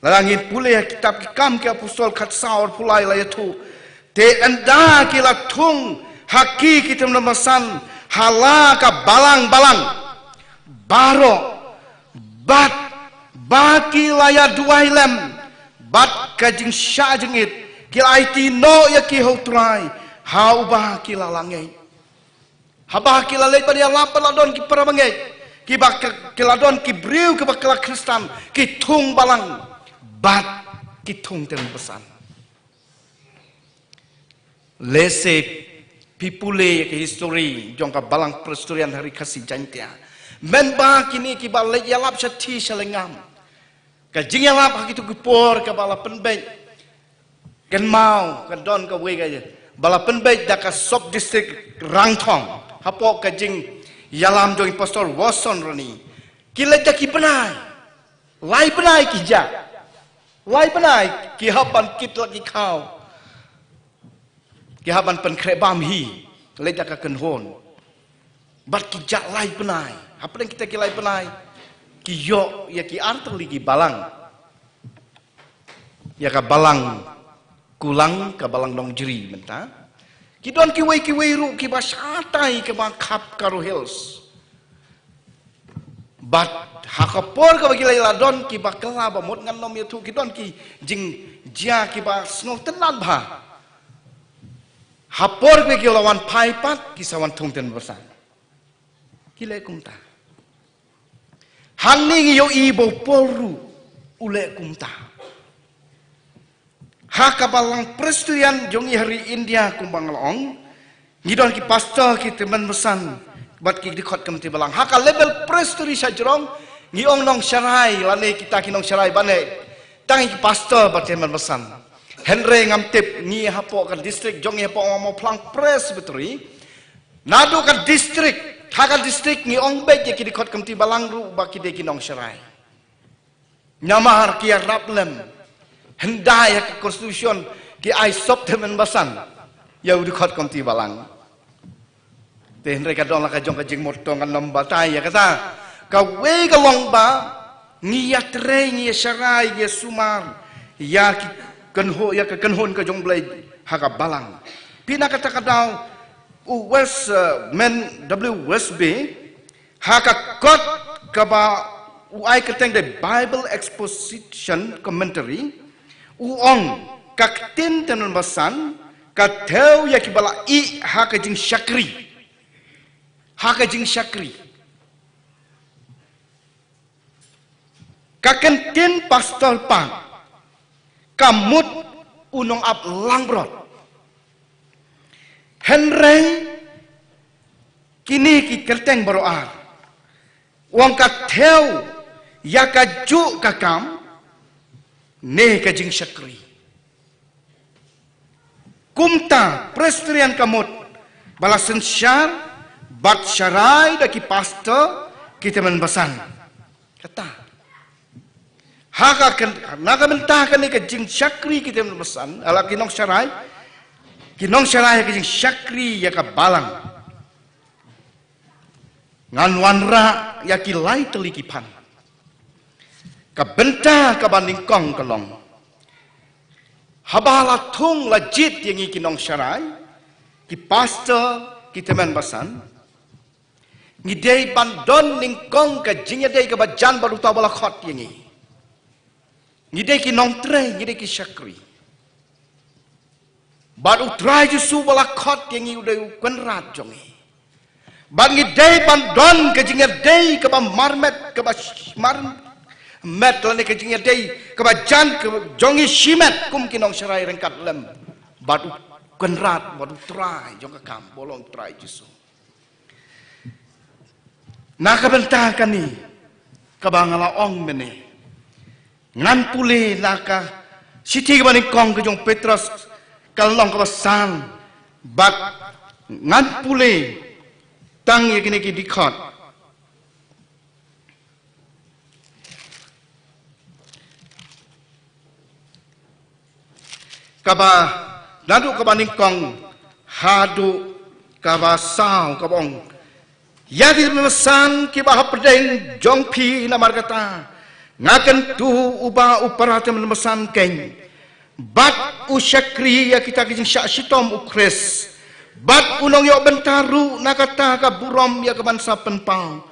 Lada ngin pule ha kitab Ki Kam ki Apostol khatsaw, arphew lai la ïathuh: Te ynda ki la thung ha ki ki tymmen basan ha la ka balang balang baroh, bad ba ki la ïaduwai lem bad ka jingshah jingit, ki la aiti noh ïa ki ha U Trai, ha uba ki la lah ngeit. Haba ki la leit ban ïalap bad la don ki para bangeit, kiba ki, ki la don ki briew kiba ki la Khristan, ki thung balang bad ki thung tymmen basan. Lehse phi pule ïa ka history jong ka Balang Presbyterian ha Ri Khasi Jaiñtia, mynba kine kiba leit ïalap shathie sha lyngngam, ka jingïalap ha kito ki por kaba la pynbeit kynmaw, ka don kawei ka, ba la pynbeit da ka sub district Rangthong hapoh ka jingïalam jong i Pastor Watson Rani. Ki leit da ki bnai, lai bnai ki jah, lai bnai ki hap ban kit la ki khaw, ki hap ban pynkhreh bam hi, leit da ka kynhun. Bad ki jah lai bnai. Hapdeng kita ki lai bnai, ki ïoh ïa ki artylli ki balang. Ïa ka balang Kulang, ka balang Nongjri mynta. Ki don kiwei kiwei ruh kiba shatai kaba khap Garo Hills. Bad ha ka por kaba ki la ïa la don kiba kylla ba mut ngan nym ïathuh, ki don ki jingjia kiba sngewtynnad bha. Ha por ba ki la wan phai pat, ki sa wan thung tymmen basan. Ki leh kumta. Hangne ngi ïohi ba u Paul ruh u leh kumta. Ha ka Balang Presbyterian jong ngi ha ri India, kumba nga la ong, ngi don ki pastor, ki tymmen basan bad ki dkhot committee balang. Ha ka level presbytery shajrong ngi ong nongsharai, lane kita ki nongsharai ba neh, tang ki pastor bad tymmen basan. Hynrei ngam tip, ngi hapoh ka district jong ngi, hapoh Mawphlang Presbytery, naduh ka district ha ka district, ngi ong beit ïa ki dkhot committee balang ruh ba ki dei ki nongsharai. Namar ki ïarap lem hyndai ha ka constitution, ki ai sop tymmen basan ïa u dkhot committee balang. Te hynrei ka don la ka jong ka jingmut, to ngan nym batai ïa kata. Kawei ka long ba ngi ïatrei, ngi ïasharai, ngi ïasumar ïa ki kynhun, ïa ka kynhun ka jong U Blei ha ka balang. Phi, na kata ka daw u West, eh, men W West Bay, ha ka kot kaba u ai kyrteng The Bible Exposition Commentary, u ong ka ktien tymmen basan ka thew ïa kiba la ïeh ha ka jingshakri. Ha ka jingshakri. Ka ktien pastor pat ka mut u nongap langbrot. Hynrei kine ki kyrteng baroh ar, u ong ka thew ïa kajuh ka kam ne ka jingshakri. Kumta Presbyterian ka mut ba la synshar bad sharai da ki pastor, ki tymmen basan. Kata. Ha ka kyn-, na ka bynta kane ka jingshakri ki tymmen basan, la ki nongsharai, ki nongsharai ka jingshakri ïa ka balang. Ngan wanrah ïa ki lai tylli ki phan. Ka bynta kaba nyngkong ka long, Haba la thung la jied ïa ngi ki nongsharai, ki pastor, ki tymmen basan, ngi dei ban don nyngkong ka jingïadei kaba jan bad uta uba la khot ïa ngi. Ngi dei ki nongtrei, ngi dei ki shakri. Bad U Trai Jisu uba la khot ïa ngi u dei u Kynrad jong ngi. Bad ngi dei ban don ka jingïadei kaba marmet, kaba sh-, marmet lane ka jingïadei kaba jan ka jong ngi shimet kum ki nongsharai ryngkat lem bad U Kynrad, bad U Trai jong ka kam, uba long U Trai Jisu. Na ka bynta kane kaba nga la ong mynne, ngan pule na ka shithi kaba nyngkong ka jong u Petros, ka lynnong kaba san, bad ngan pule tang ïa kine ki dkhot. Kaba, naduh kaba nyngkong haduh kaba saw, kaba ong: Ïa ki tymmen basan kiba hapdeng jong phi, namar kata nga kyntu uba u para tymmen basan keiñ, bad u shakri ïa kita ki jingshah shitom U Khrist, bad u nongïoh bynta ruh na kata ka burom ïa kaban sa pynpaw.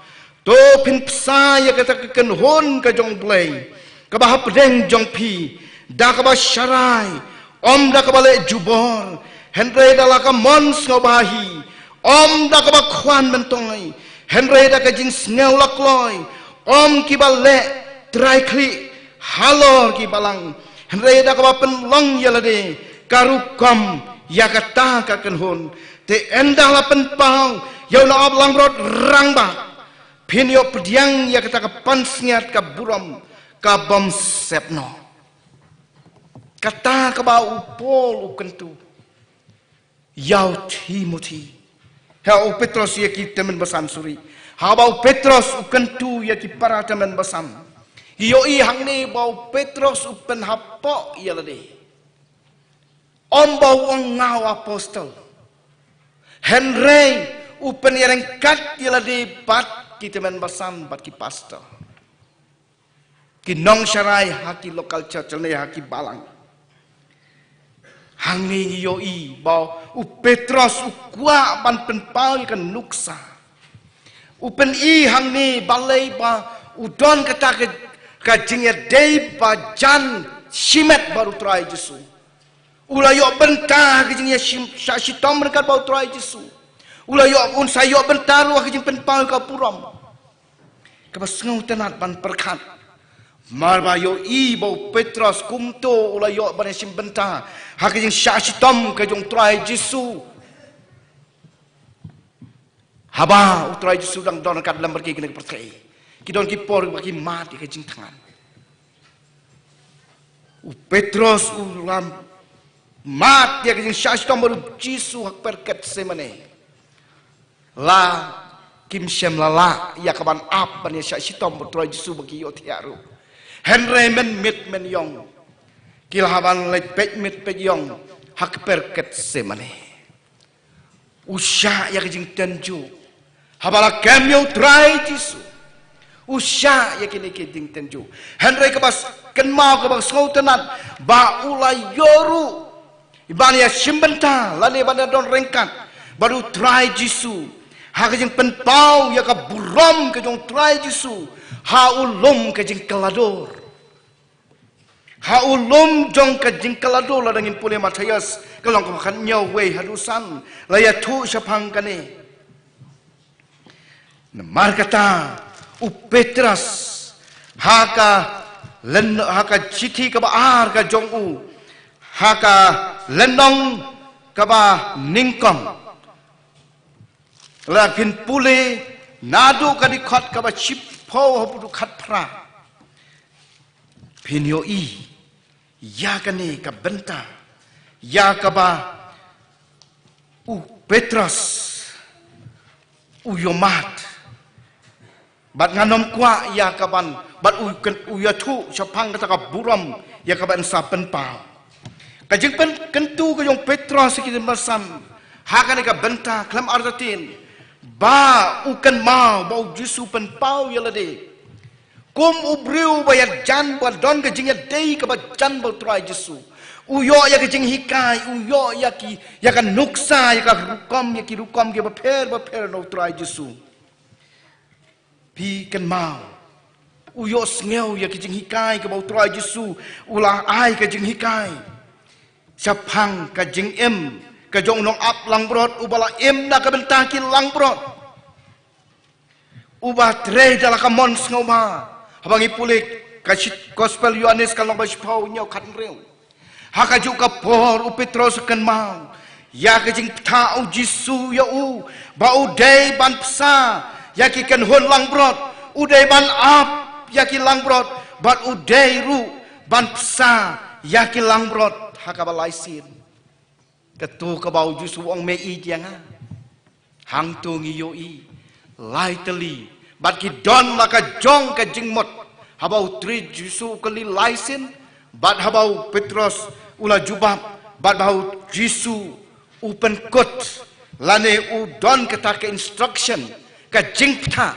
To phin bsa ïa kata ka kynhun ka jong U Blei kaba hapdeng jong phi da kaba sharai, ym da kaba leh jubor, hynrei da la ka mon sngewbha hi, ym da kaba khwan myntoi, hynrei da ka jingsngew la kloi, ym kiba leh trai khlieh halor ki balang, hynrei da kaba pynlong ïa lade ka rukom ïa kata ka kynhun. Te ynda la pynpaw ïa u nongap langbrot rangbah, phin ïoh pdiang ïa kata ka pansngiat ka burom ka bym sep noh. Kata kaba u Paul u kyntu ïa u Timothi. Ha u Petros ïa ki tymmen basan, sorry. Haba u Petros u kyntu ïa ki para tymmen basan, ïohi hangne ba u Petros u pynhapoh ïa lade. Ym ba u ong nga u apostol, hynrei u pynïaryngkat ïa lade bad ki tymmen basan bad ki pastor, ki nongsharai ha ki local church ne ha ki balang. Hangne ngi ïohi ba u Petros u kwah ban pynpaw ïa ka nuksa. U pyni hangne balei ba u don kata ka, ka jingïadei ba jan shimet bad U Trai Jisu. U la ïoh bynta ha ka jingïashim, shah shitom ryngkat bad U Trai Jisu. U la ïoh, un sa ïoh bynta ruh ha ka jingpynpaw ka burom. Kaba sngewtynnat ban pyrkhat, namar ba ïohi ba u Petros kumto u la ïoh ban ïashim bynta ha ka jingshah shitom ka jong U Trai Jisu. Haba U Trai Jisu dang don ryngkat lem bad ki ha kane ka pyrthei, ki don ki por ba ki mad ïa ka jingthngan. U Petros u la mad ïa ka jingshah shitom bad U Jisu ha ka kper Getsemane. La kim shym la lah ïa kaban ap ban ïashah shitom bad U Trai Jisu ba ki ïohthiah ruh. Hynrei mynmiet mynïong ki la hap ban leit peit miet peit ïong ha ka kper Getsemane. U shah ïa ka jingtynjuh. Haba la kem ïa U Trai Jisu, u shah ïa kine ki jingtynjuh. Hynrei kaba s-, kynmaw, kaba sngewtynnat ba u la ïoh ruh ban ïashim bynta lane ban ïadon ryngkat bad U Trai Jisu ha ka jingpynpaw ïa ka burom ka jong U Trai Jisu ha u lum ka jingkylla dur. Ha u lum jong ka jingkylla dur, lada ngin pule Mathaios ka lynnong kaba khathynñiew, wei haduh san, la ïathuh shaphang kane. Namar kata u Petros ha ka lyn-, ha ka shithi kaba ar ka jong u, ha ka lynnong kaba nyngkong, lada phin pule naduh ka dkhot kaba shiphew haduh khatphra, phin ïohi ïa kane ka bynta ïa kaba u Petros u ïohmad. Bad ngan ym kwah ïa kaban, bad u kyn-, u ïathuh shaphang kata ka burom ïa kaba yn sa pynpaw. Ka jingpyn-, kyntu ka jong u Petros ïa ki tymmen basan ha kane ka bynta khlem artatien ba u kynmaw ba U Jisu u pynpaw ïa lade kum u briew ba ïajan, ba don ka jingïadei kaba jan bad U Trai Jisu. U ïoh ïa ka jinghikai, u ïoh ïa ki, ïa ka nuksa, ïa ka rukom, ïa ki rukom ki bapher bapher na u Trai Jisu. Phi kynmaw, u ïohsngew ïa ka jinghikai kaba u Trai Jisu u la ai ka jinghikai shaphang ka jingim ka jong u nongap langbrot uba la im na ka bynta ki langbrot. Uba trei da la ka mon sngewbha. Haba ngi pule ka shi-, Gospel Ïoannis ka lynnong ba shiphew, hynñiew, khathynriew. Ha kajuh ka por u Petros u kynmaw ïa ka jingpyrta u Jisu ïa u ba u dei ban pynsa ïa ki kynhun langbrot, u dei ban ap ïa ki langbrot, bad u dei ruh ban pynsa ïa ki langbrot ha kaba lai sien. Kato kaba u Jisu u ong, me ïeit ïa nga. Hangto ngi ïohi lai tylli bad ki don la ka jong ka jingmut. Haba u Trai Jisu u kylli lai sien, bad haba u Petros u la jubab, bad haba u Jisu u pynkut lane u don kata ka instruction, ka jingpyrta,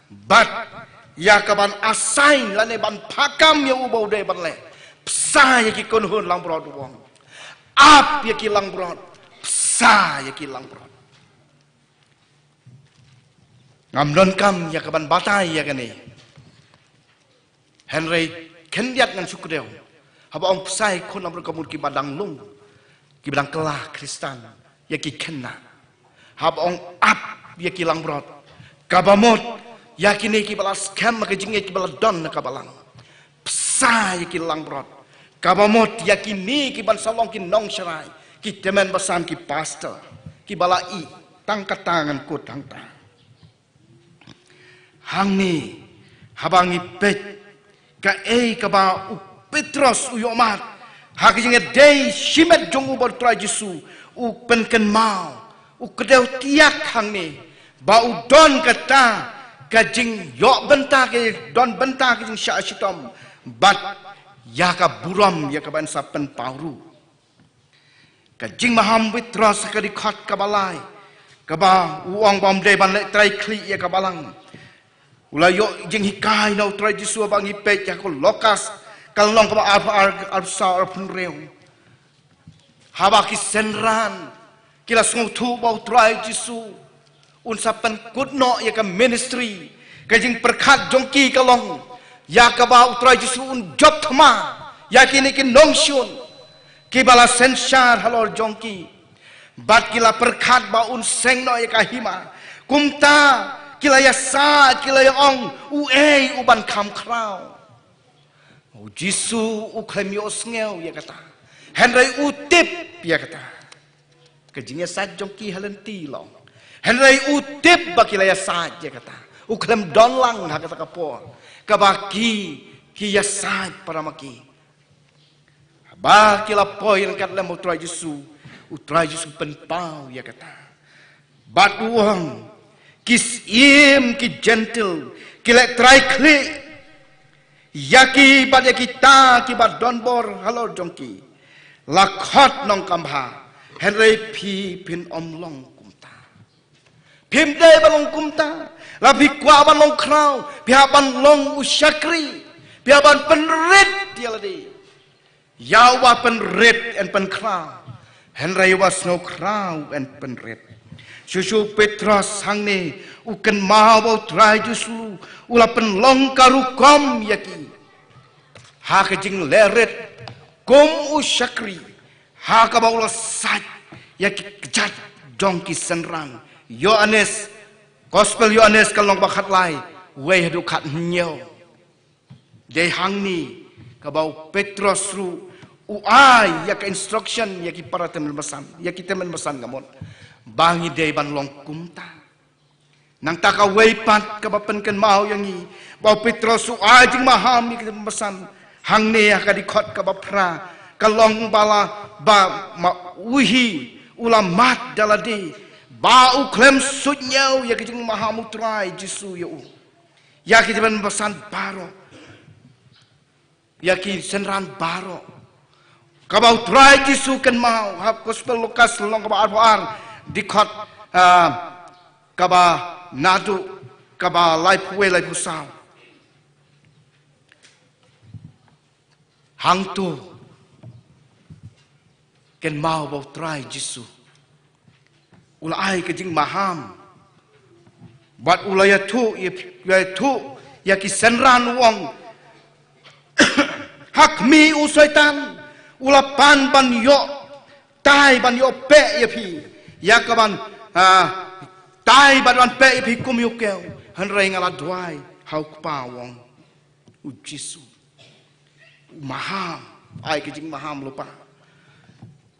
bad ïa kaban assign lane ban phah kam ïa u ba u dei ban leh, pynsa ïa ki kynhun langbrot, u ong. Ap ïa ki langbrot, pynsa ïa ki langbrot. Ngam donkam ïa kaban batai ïa kane. Hynrei khyndiat ngan shu kdew. Haba ong pynsa ïa ki kynhun langbrot, ka mut kiba dang lung, kiba dang kylla Khristan, ïa ki khynnah. Haba ong ap ïa ki langbrot, kaba mut ïa kine kiba la skhem ha ka jingngeit, kiba la don na ka balang. Pynsa ïa ki langbrot, kaba mut ïa kine kiban sa long ki nongsharai, ki tymmen basan, ki pastor, kiba la ïeh tang kata ngan kut hangta. Hangne, haba ngi peit kaei kaba u Petros u ïohmad ha ka jingïadei shimet jong u bad u Trai Jisu, u pynkynmaw, u kdew tiak hangne ba u don kata ka jingïoh bynta, ka don bynta ka jingshah shitom bad ïa ka burom ïa kaban sa pynpaw ruh. Ka jingmaham Petros ha ka dkhot kaba lai, kaba u ong ba um dei ban leh trai khlieh ïa ka balang. U la ïoh jinghikai na u Trai Jisu, haba ngi peit ïa ka Lukas ka lynnong kaba arphew ar, arphew saw, arphew hynriew. Haba ki synran ki la sngewthuh ba u Trai Jisu un sa pynkut noh ïa ka ministry, ka jingpyrkhat jong ki ka long ïa kaba u Trai Jisu un jop thma ïa kine ki nongshun kiba la synshar halor jong ki. Bad ki la pyrkhat ba un seng noh ïa ka hima. Kumta ki la ïasaid, ki la ïa ong, uei uban kham khraw. U Jisu u khlem ïohsngew ïa kata, hynrei u tip ïa kata. Ka jingïasaid jong ki ha lynti long, hynrei u tip ba ki la ïasaid ïa kata. U khlem don lang ha kata ka por kaba ki, ki ïasaid para ma ki. Haba ki la poi ryngkat lem u Trai Jisu, u Trai Jisu pynpaw ïa kata. Bad u ong, ki syiem ki Jentil ki leh trai khlieh ïa ki bad ïa kita kiba don bor halor jong ki. La khot nongkam bha, hynrei phi phin ym long kumta. Phim dei ban long kumta. La phi kwah ban long khraw, phi hap ban long u shakri, phi hap ban pynrit ïa lade. Ïa uba pynrit yn pynkhraw, hynrei uba sngewkhraw yn pynrit. Shuh shuh Petros hangne u kynmaw ba u Trai Jisu u la pynlong ka rukom ïa ki ha ka jinglehrit kum u shakri, ha kaba u la said ïa ki kjat jong ki synran. Ïoannis, Gospel Ïoannis ka lynnong ba khatlai, wei haduh khathynñiew. Dei hangne kaba u Petros ruh u ai ïa ka instruction ïa ki para tymmen basan, ïa ki tymmen basan, ka mut ba ngi dei ban long kumta. Nangta kawei pat kaba pynkynmaw ïa ngi ba u Petros u ai jingmaham ïa ki tymmen basan hangne ha ka dkhot kaba phra, ka long ba la, ba ma u hi u la mad da lade ba u khlem suidñiew ïa ka jingmaham u Trai Jisu ïa u, ïa ki tymmen basan baroh, ïa ki synran baroh. Kaba u Trai Jisu kynmaw ha Gospel Lukas lynnong kaba arphew ar, dkhot, ah, kaba naduh kaba laiphew wei, laiphew saw. Hangto Kynmaw ba U Trai Jisu u la ai ka jingmaham bad u la ïathuh, ïathuh ïa ki synran, u ong, ha khmih u Soitan u la pan ban ïoh tai, ban ïoh peh ïa phi, ïa ka ban, ah, tai bad ban peh ïa phi kum ïa u kew. Hynrei nga la duwai ha U Kpa, u ong U Jisu. U maham, ai ka jingmaham lypa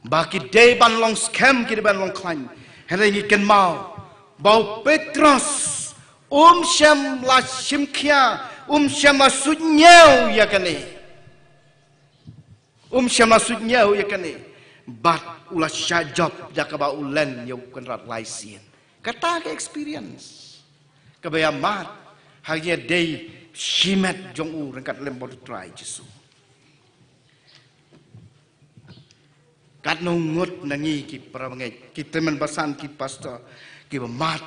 ba ki dei ban long skhem, ki dei ban long khlaiñ. Hynrei ngi kynmaw ba u Petros um shym la shim khia, um shym la suidñiew ïa kane. Um shym la suidñiew ïa kane. Bad u la shah jop da kaba u len ïa u kynrad lai sien. Kata ka experience kaba ïa mad ha ïa dei shimet jong u ryngkat lem bad U Trai Jisu. Katno ngut na ngi ki para bangeit, ki tymmen basan, ki pastor, kiba mad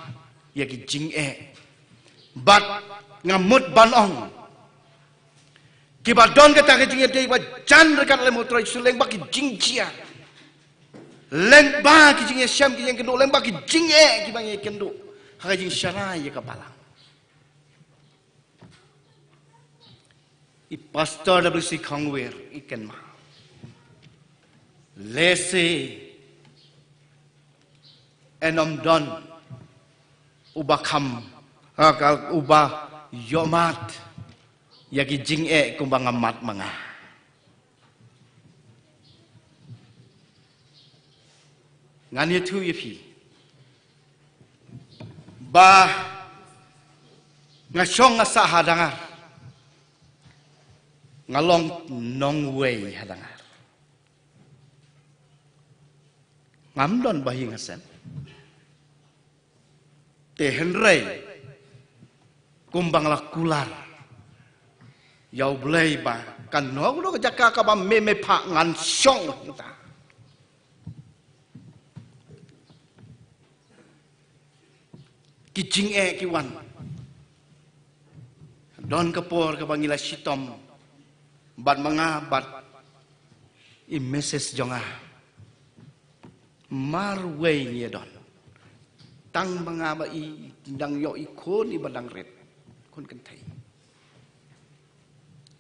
ïa ki jingeh. Bad nga mut ban ong, kiba don kata ka jingïadei ba jan ryngkat lem U Trai Jisu lyngba ki jingjia, lyngba ki jingïashem, ki jingïakynduh, lyngba ki jingeh kiba ngi ïakynduh ha ka jingshai ïa ka balang. I Pastor W C Khongwir i kynmaw, lehse yn ym don uba kham, ha, ka, uba ïohmad ïa ki jingeh kumba nga mad ma nga. Ngan ïathuh ïa phi ba nga shong nga sah ha Dangar, nga long nongwei ha Dangar. Ngam don ba ïing ha sem. Te hynrei kumba nga la kular ïa U Blei ba kano kano ka jaka kaba me me phah ngan shong hangta. Ki jingeh ki wan. Don ka por kaba ngi la shitom bad ma nga bad i Missus jong nga. Marwei ngi ïa don. Tang ma nga bad i, dang ïoh i khun iba dang rit, khun kynthei.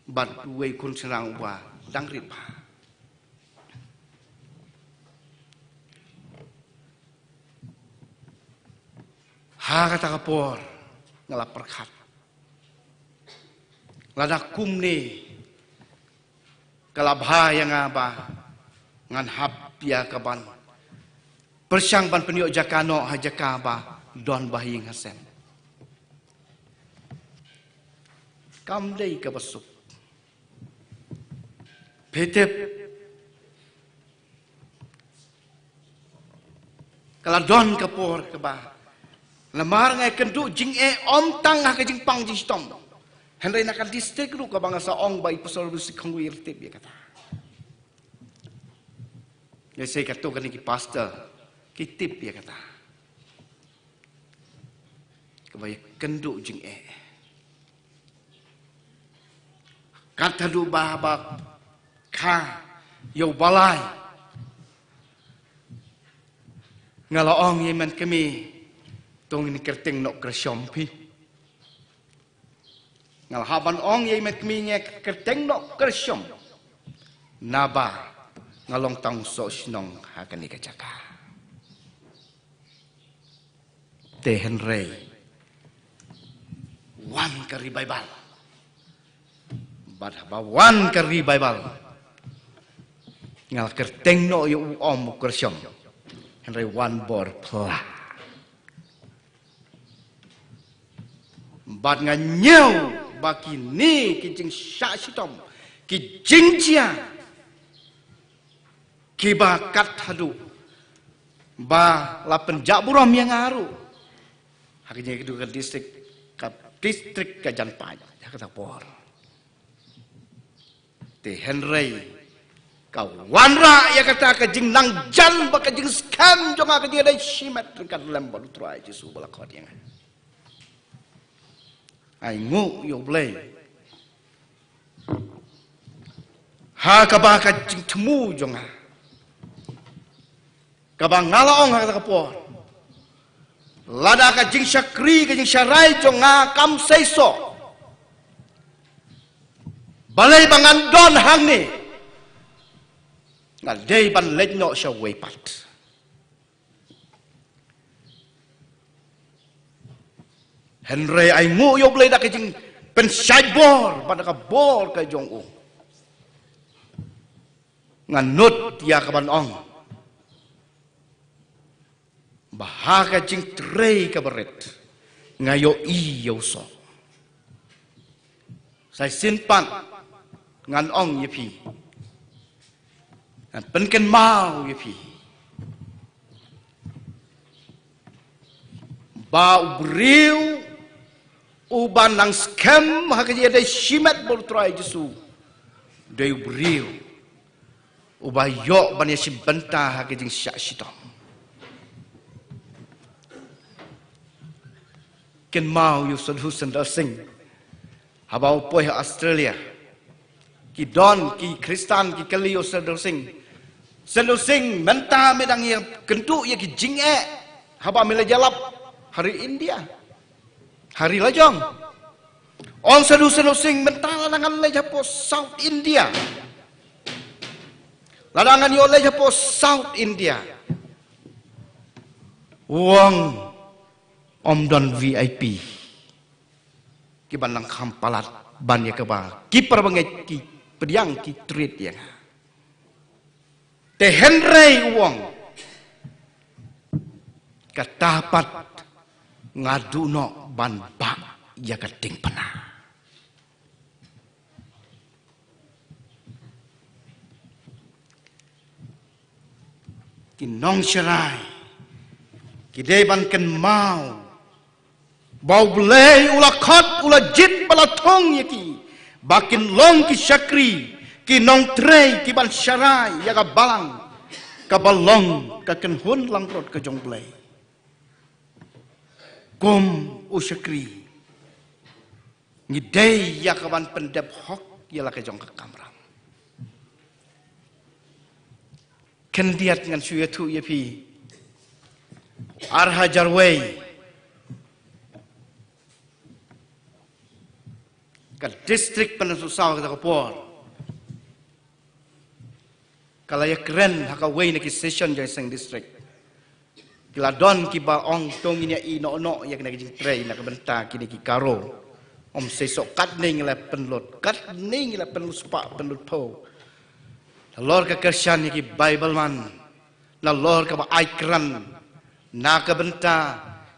Bad uwei khun shynrang uba dang rit bha. Ha kata ka por nga la pyrkhat, lada kumne ka la bha ïa nga ba ngan hap ïa ka ban pyrshang ban pynïoh jaka noh ha jaka ba don ba ha ïing ha sem. Kam dei kaba suk. Phi tip, ka la don ka por kaba namar nga ïakynduh jingeh ym tang ha ka jingpang jingshitom, hynrei na ka district ruh kaba nga sa ong ba i Pastor W C Khongwir tip ïa kata. Lehse katto katne ki pastor ki tip ïa kata. Kaba ïakynduh jingeh. Kat haduh ba, ba kha ïa u balai, nga la ong ïa i met kmie, to ngin kyrteng noh Kyrshom phi. Nga la hap ban ong ïa i met kmie, ngin kyrteng noh Kyrshom, naba nga long tang u soh shnong ha kane ka jaka. Te hynrei wan ka revival. Bad haba wan ka revival, nga la kyrteng noh ïa u, ym u Kyrshom, hynrei wan bor phla. Bad nga ñiew ba kine ki jingshah shitom, ki jingjia, kiba kat haduh ba la pynjah burom ïa nga ruh ha kane ka distrik, ka distrik ka jan paid ha kata ka por. Te hynrei ka wanrah ïa kata ka jingnang jan bad ka jingskhem jong nga, ka jingïadei shimet ryngkat lem bad U Trai Jisu ba la khot ïa nga. Ai nguh ïa U Blei ha kaba ka jingthmu jong nga Kaba nga la ong ha kata ka por, lada ka jingshakri, ka jingsharai jong nga kam seisoh, balei ba ngan don hangne? Nga dei ban leit noh sha wei pat. Hynrei ai nguh ïa U Blei da ka jingpynshait bor bad da ka bor ka jong u, nga nud ïa ka ban ong ba ha ka jingtrei kaba rit nga ïohi ïa u soh. Sa shisien pat ngan ong ïa phi, ngan pynkynmaw ïa phi ba u briew uba nang skhem ha ka jingïadei shimet bad U Trai Jisu, dei u briew uba ïoh ban ïashim bynta ha ka jingshah shitom. Kynmaw ïa u Sadhu Sundar Singh haba u poi ha Australia. Ki don ki Khristan ki kylli ïa u Sadhu Singh, Sadhu Singh, mynta me dang ïakynduh ïa ki jingeh haba me la ïalap ha ri India, ha ri lajong? Ong Sadhu Sundar Singh, mynta lada ngan leit hapoh South India, lada ngan ïoh leit hapoh South India, u ong, ym don V I P kiban nang kham palat ban ïa kaba ki para bangeit ki pdiang, ki treat ïa nga. Te hynrei u ong, kata pat nga duh noh ban bah ïa ka diengphna. Ki nongsharai, ki dei ban kynmaw ba U Blei u la khot, u la jied bad la thung ïa ki ba kin long ki shakri, ki nongtrei, kiban sharai ïa ka balang kaba long ka kynhun langbrot ka jong U Blei. Kum u shakri, ngi dei ïa kaban pyndep hok ïa la ka jong ka kamram. Khyndiat ngan shu ïathuh ïa phi, ar hajar wei, ka district Pynursawsaw kata ka por ka la ïakren ha kawei na ki session jong seng district. Ki la don kiba ong, to ngin ïa ïehnoh noh ïa kane ka jingtrei na ka bynta kine ki Garo. Ym seisoh katne ngi la pynlut, katne ngi la pynlut spah, pynlut phew. Nalor ka kyrshan ïa ki Bible man, nalor kaba ai kyrdan na ka bynta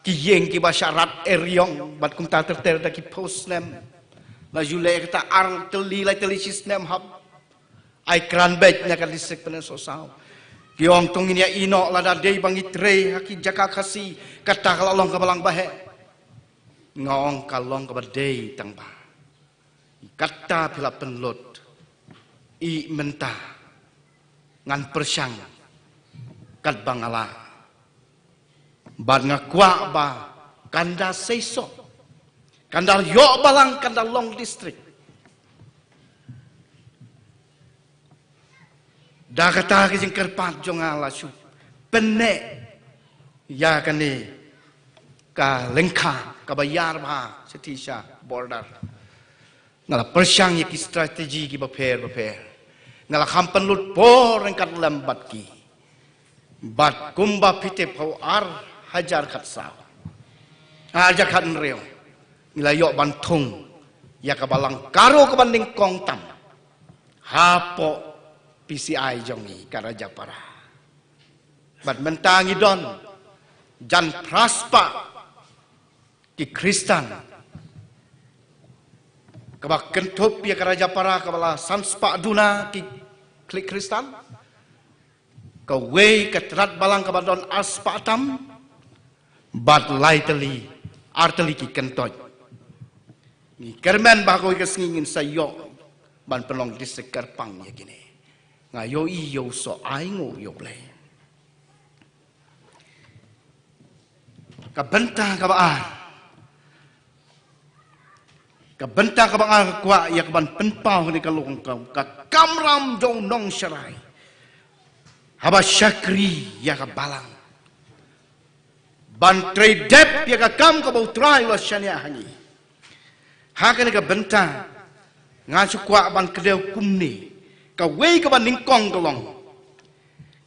ki ïing kiba shah rat eriong bad kumta ter ter da ki phew snem. La ju leh kata ar tylli lai tylli shi snem hap ai kyrdan beit na ka district Pynursawsaw. Ki ong, to ngin ïa ïehnoh, lada dei ba ngi trei ha ki jaka Khasi, kata ka la long ka balang baheh. Nga ong, ka long kaba dei tang ba kata phi la pynlut, ïeh mynta, ngan pyrshang katba nga lah. Bad nga kwah ba kan da seisoh, kan da ïoh balang, kan da long district. Da kata ka jingkyrpad jong nga la shu pynneh ïa kane ka lyngkha kaba ïar bha shatei sha border. Nga la pyrshang ïa ki strategy kiba pher bapher. Nga la kham pynlut por ryngkat lem bad ki. Bad kumba phi tip, ha u ar hajar khatsaw, ar hajar khathynriew, ngi la ïoh ban thung ïa ka balang Garo kaba nyngkong tam hapoh P C I jong ngi, ka Rajapara. Bad mynta ngi don jan phra spah ki Khristan. Kaba kynthup ïa ka Rajapara kaba la san spah duna ki khlieh Khristan. Kawei ka tnat balang kaba don ar spah tam bad lai tylli, ar tylli ki kyntoit. Ngi kyrmen ba ha kawei ka sngi ngin sa ïoh ban pynlong district kyrpang ïa kine. Nga ïohi ïa u soh, ai nguh ïa U Blei. Ka bynta kaba ar, ka bynta kaba ar ka kwah ïa kaban pynpaw ha kane ka long ka, ka kamram jong u nongsharai. Haba shakri ïa ka balang ban trei dep ïa ka kam kaba U Trai u la shaniah ha ngi. Ha kane ka bynta nga shu kwah ban kdew kumne. Kawei kaba nyngkong ka long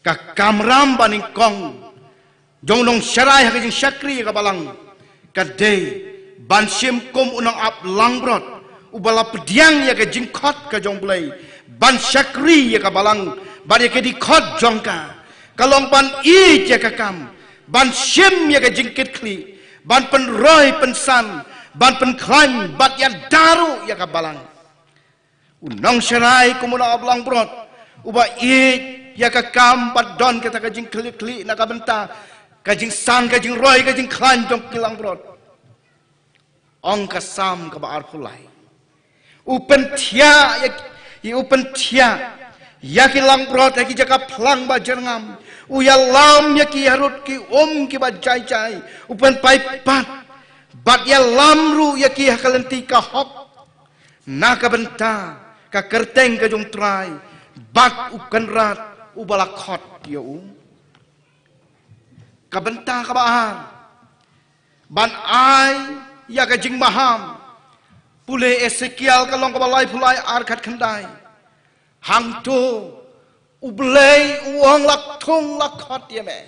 ka kamram ba nyngkong jong u nongsharai ha ka jingshakri ïa ka balang ka dei ban shim kum u nongap langbrot uba la pdiang ïa ka jingkhot ka jong U Blei ban shakri ïa ka balang bad ïa ka dkhot jong ka. Ka long ban ïeit ïa ka kam, ban shim ïa ka jingkitkhlieh, ban pynroi pynsan, ban pynkhlaiñ bad ïada ruh ïa ka balang. U nongsharai kum u nongap langbrot uba ïeit ïa ka kam bad don kata ka jingkitkhlieh na ka bynta ka jingsan, ka jingroi, ka jingkhlaiñ jong ki langbrot. Ong ka Salm kaba arphew lai, u pynthiah ïa ki, u pynthiah ïa ki langbrot ha ki jaka phlang ba jyrngam. U ïalam ïa ki harud ki um kiba jai jai. U pynpaw pat bad ïalam ruh ïa ki ha ka lynti ka hok. Na ka bynta ka kyrteng ka jong U Trai bad U Kynrad uba la khot ïa u. Ka bynta kaba ar, ban ai ïa ka jingmaham. Pule Esekiel ka lynnong kaba laiphew lai, ar khatkhyndai. Hangto U Blei u ong, la kthung la khot ïa me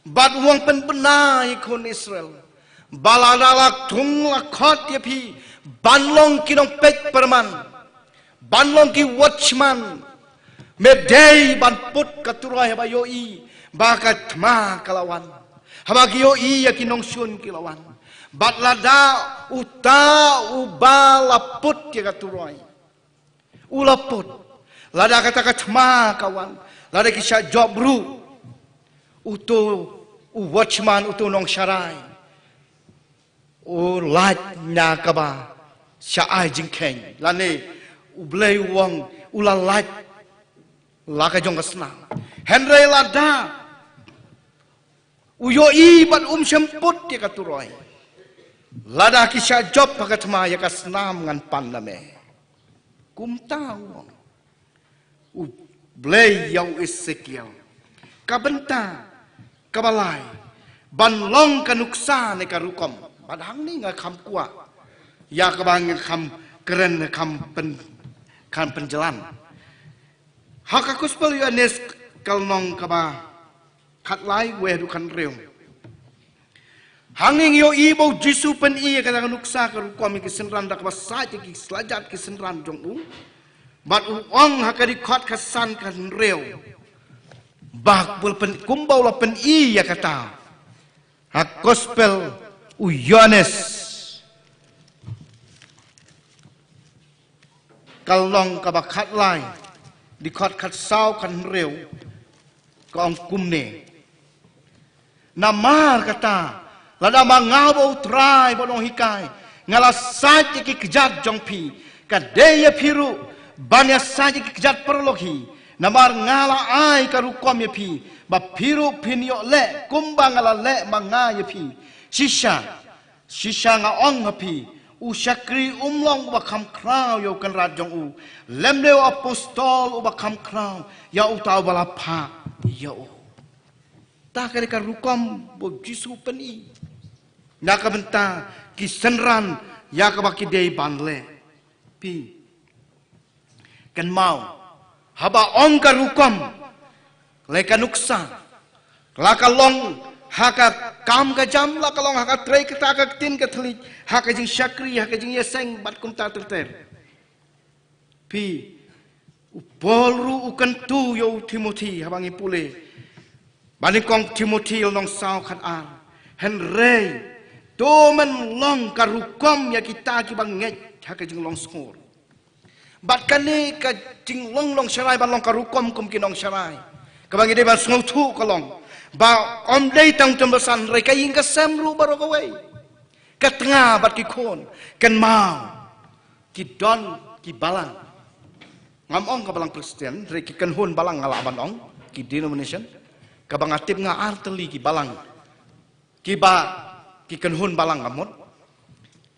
bad u ong, pynbna ïa ki khun Israel ba lada la kthung la khot ïa phi ban long ki nongpeit pyrman, ban long ki watchman, me dei ban put ka turoi haba ïohi ba ka thma ka la wan, haba ki ïohi ïa ki nongshun ki la wan. Bad lada uta uba la put ïa ka turoi u la put, lada kata ka thma ka wan, lada ki shah jop ruh, uto u watchman, uto u nongsharai u lait na kaba shah ai jingkheiñ, lane U Blei u ong u la lait la ka jong ka snam. Hynrei lada u ïohi bad um shym put ïa ka turoi, lada ki shah jop ha ka thma, ïa ka snam ngan pan na me. Kumta u ong U Blei ïa u Esekiel. Ka bynta kaba lai, ban long ka nuksa ne ka rukom. Bad hangne nga kham kwah ïa kaba nga kham kren, kham pyn, kham pynjlan. Ha ka Gospel Ïoannis ka lynnong kaba khatlai, wei haduh khathynriew. Hangne ngi ïohi ba U Jisu u pyni ïa kata ka nuksa ka rukom ïa ki synran da kaba sait ïa ki slajat ki synran jong u. Bad u ong ha ka dkhot khatsan, khathynriew, ba kumba u la pyni ïa kata. Ha Gospel u Ïoannis ka lynnong kaba khatlai, dkhot khatsaw, khathynriew, ka ong kumne. Namar kata, lada ma nga, ba U Trai, ba u nonghikai, nga la sait ïa ki kjat jong phi, ka dei ïa phi ruh ban ïa sait ïa ki kjat paralok hi. Namar nga la ai ka rukom ïa phi, ba phi ruh phin ïoh leh kumba nga la leh ma nga ïa phi. Shisha, shisha nga ong ha phi, u shakri um long uba kham khraw ïa u kynrad jong u, lymne u apostol uba kham khraw ïa uta uba la phah ïa u. Ta kane ka rukom ba U Jisu u pyni na ka bynta ki synran ïa kaba ki dei ban leh. Phi kynmaw, haba ong ka rukom, lane ka nuksa, la ka long ha ka kam ka jam, la ka long ha ka trei kata ka ktien ka thylliej, ha ka jingshakri, ha ka jingïaseng bad kumta ter ter. Phi, u Paul ruh u kyntu ïa u Timothi, haba ngi pule ba nyngkong Timothi lynnong saw, khatar. Hynrei to men long ka rukom ïa kita kiba ngeit ha ka jinglong sngur. Bad kane ka jinglong nongsharai ban long ka rukom kum ki nongsharai, kaba ngi dei ban sngewthuh ka long ba ym dei tang u Tymmen Basan, hynrei ka ïing ka sem ruh baroh kawei, ka tnga bad ki khun. Kynmaw, ki don ki balang, ngam ong ka balang Khristan, hynrei ki kynhun balang nga lah ban ong, ki denomination, kaba nga tip nga ar tylli ki balang, kiba, ki kynhun balang, nga mut,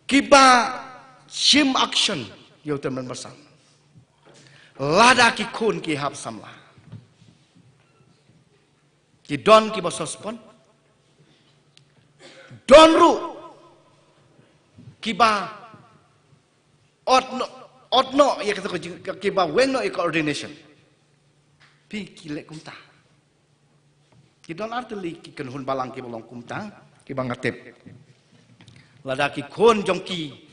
kiba shim action ïa u Tymmen Basan lada ki khun ki hap samla. Ki don kiba suspend. Don ruh kiba ot noh, ot noh ïa kata ka jing-, kiba weng noh ïa ka ordination. Phi, ki leh kumta. Ki don artylli ki kynhun balang kiba long kumta, kiba nga tip. Lada ki khun jong ki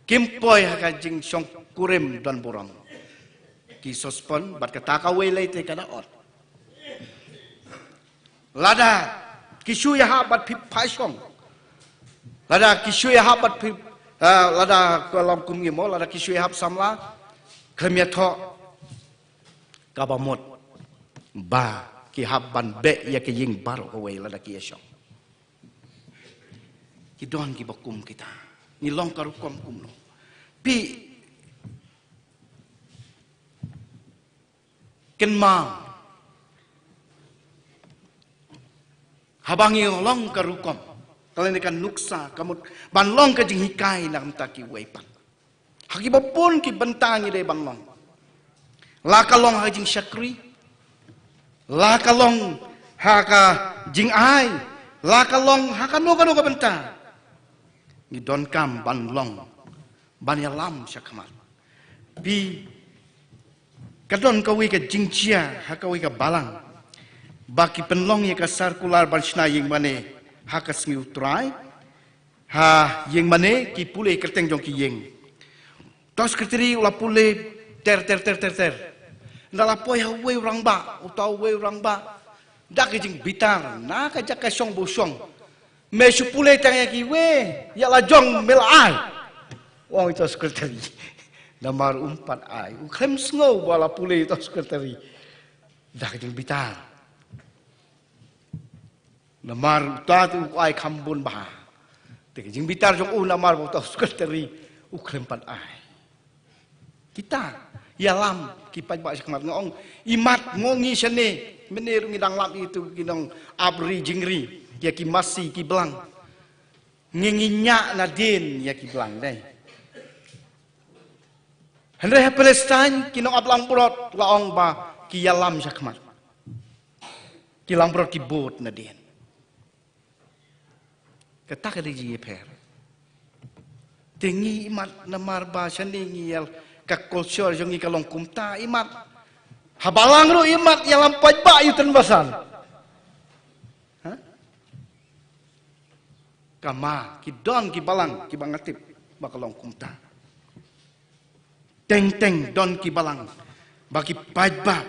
kim poi ha ka jingshongkurim don burom, ki suspend, bad kata kawei lei te ka da ot. Lada ki shu ïahap bad phi phai shong. Lada ki shu ïahap bad phi, ah, lada ka long kum ngi mo, lada ki shu ïahap samla, khlem ïathoh, kaba mut ba ki hap ban beh ïa ka ïing baroh kawei lada ki ïashong. Ki don kiba kum kita. Ngi long ka rukom kumno? Phi, kynmaw, haba ngi long ka rukom, ka lane ka nuksa, ka mut ban long ka jinghikai na ka bynta kiwei pat. Ha kiba bun ki bynta ngi dei ban long. La ka long ha ka jingshakri, la ka long ha ka jingai, la ka long ha kano kano ka bynta. Ngi donkam ban long, ban ïalam shakhmat. Phi, ka don kawei ka jingjia ha kawei ka balang, ba ki pynlong ïa ka circular ban shna ïing mane ha ka sngi U Trai. Ha ïing mane ki pule kyrteng jong ki ïing. Uta u secretary u la pule ter ter ter ter ter. Nda la poi ha uwei u rangbah, uta uwei u rangbah, da ka jingbitar na ka jaka shong ba u shong. Me shu pule tang ïa kiwei, ïa la jong me la ai, ong uta u secretary. Namar um pat ai, u khlem sngew ba la pule uta u secretary. Da ka jingbitar. Namar uta te u ai kham bun bha. Te ka jingbitar jong u namar ba uta u secretary u khlem pat ai. Kita ïalam ki paidbah shakhmat, nga ong, imat, ngo ngi shane, mynne ruh ngi dang lap ïa kitu ki nongap ri jingri, ïa ki masi ki blang. Ngi, ngi ñiah nadien ïa ki blang dei. Hynrei ha Palestine ki nongap langbrot la ong ba ki ïalam shakhmat. Ki langbrot ki bud nadien. Kata ka dei jingïapher. Te ngi imat namar ba shane ngi ïa ka culture jong ngi ka long kumta, imat. Ha balang ruh imat ïalam paidbah ïa u tynbasan. Ha? Kama, ki don ki balang kiba nga tip ba ka long kumta. Teng teng don ki balang ba ki paidbah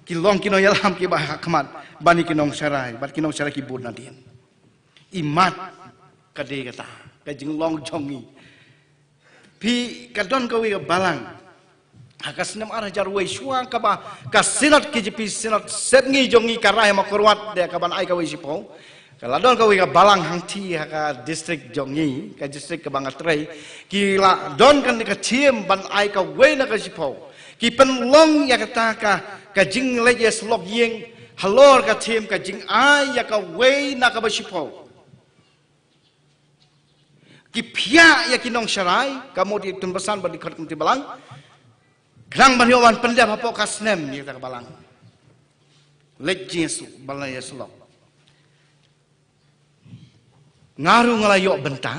ki long ki nongïalam kiba hakhmat ban ïa ki nongsharai, bad ki nongsharai ki bud nadien. Imat, ka dei kata ka jinglong jong ngi. Phi, ka don kawei ka balang ha ka snem ar hajar wei, shuwa kaba ka Synod K J P, Synod sepngi jong ngi ka rai ha Mawkyrwat de ka ban ai kawei shiphew. Ka la don kawei ka balang hangthie ha ka district jong ngi, ka district kaba nga trei. Ki la don kane ka theme ban ai kawei na ka shiphew. Ki pynlong ïa kata ka, ka jingleit ïasyllok ïing halor ka theme ka jingai ïa kawei na kaba shiphew. Ki phiah ïa ki nongsharai, ka mut ïa u tynbasan bad ki dkhot committee balang. Khnang ban ïoh ban pyndep hapoh ka snem ïa kata ka balang. Leit jingïasyllok, balang ïasyllok. Nga ruh nga la ïoh bynta.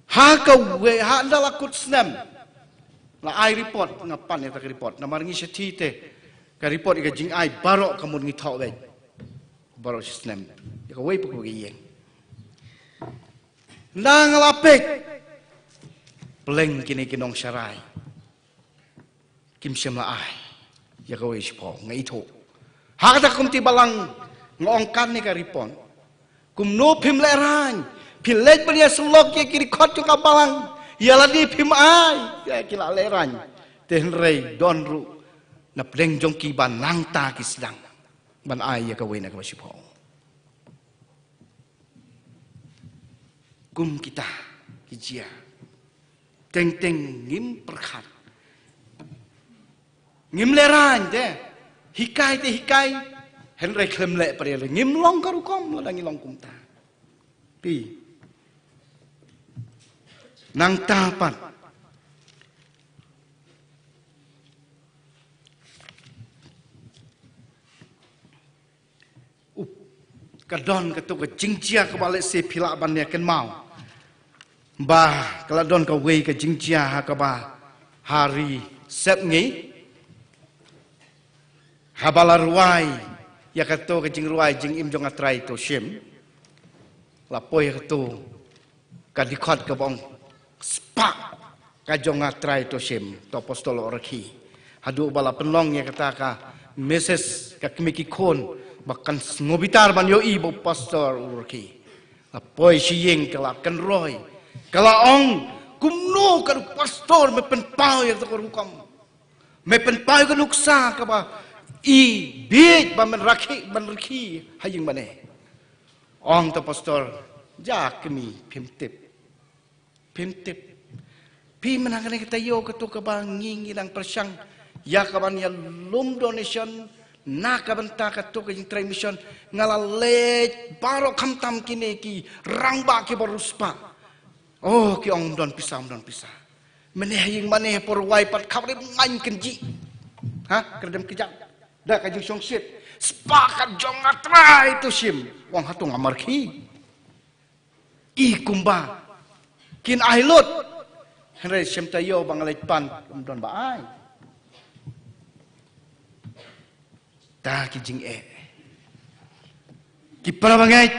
Ha kawei, ha ynda la kut snem, la ai report, nga pan ïa kata ka report. Namar ngi shathie te ka report ïa ka jingai baroh ka mut ngi thoh wei. Baroh shi snem. Ïa kawei pa kawei ka ïing. Nang la peit. Pleng kine ki nongsharai kim shym la ai ïa kawei shiphew, nga ithuh. Ha kata ka committee balang nga ong kane ka report. Kumno phim lehraiñ? Phi leit ban ïasyllok ïa ki dkhot jong ka balang, ïa lade phim ai. Ïa ki la lehraiñ. Te hynrei don ruh na pdeng jong ki ba nangta ki sdang ban ai ïa kawei na kaba shiphew. Kum kita ki jia. Teng teng ngim pyrkhat, ngim lehraiñ te. Hikai te hikai, hynrei khlem leh pat ïa lade. Ngim long ka rukom lada ngi long kumta. Phi, nangta pat Ka don kato ka jingjia kaba lehse phi lah ban ïa kynmaw ba ka la don kawei ka jingjia ha kaba ha Ri Sepngi, haba la rwai ïa kato ka jingrwai Jingim Jong Nga Trai To Shim. La poi ïa kato ka dkhot kaba ong, Spah ka jong nga Trai To Shim, to Apostol U Rakhi. Haduh ba la pynlong ïa kata ka message, ka kmie ki khun ba kan sngewbitar ban ïohi ba u Pastor U Rakhi. La poi sha ïing, ka la kynroi, ka la ong, kumno ka u Pastor me pynpaw ïa kata ka rukom, me pynpaw ïa ka nuksa kaba i bieit ba men rakhi, ban rakhi ha ïing mane. Ong to Pastor, ja kmie, phim tip. Phim tip. Phi mynta kane ka taïew kato kaba ngi ngi dang pyrshang ïa kaban ïalum donation na ka bynta kato ka jingtrei mission, nga la leit baroh khamtam kine ki rangbah kiba riewspah. Oh, ki ong ym don pisa, ym don pisa. Mane ha ïing mane por wai pat khap rim ngain kynji. Ha, kredem kjat da ka jingsngewsih. Spah ka jong nga Trai To Shim. Ong hato nga markhie? I kumba kin ai lut. Hynrei shem taïew ba nga leit pan ym don ba ai. Ta ki jingeh. Ki para bangeit,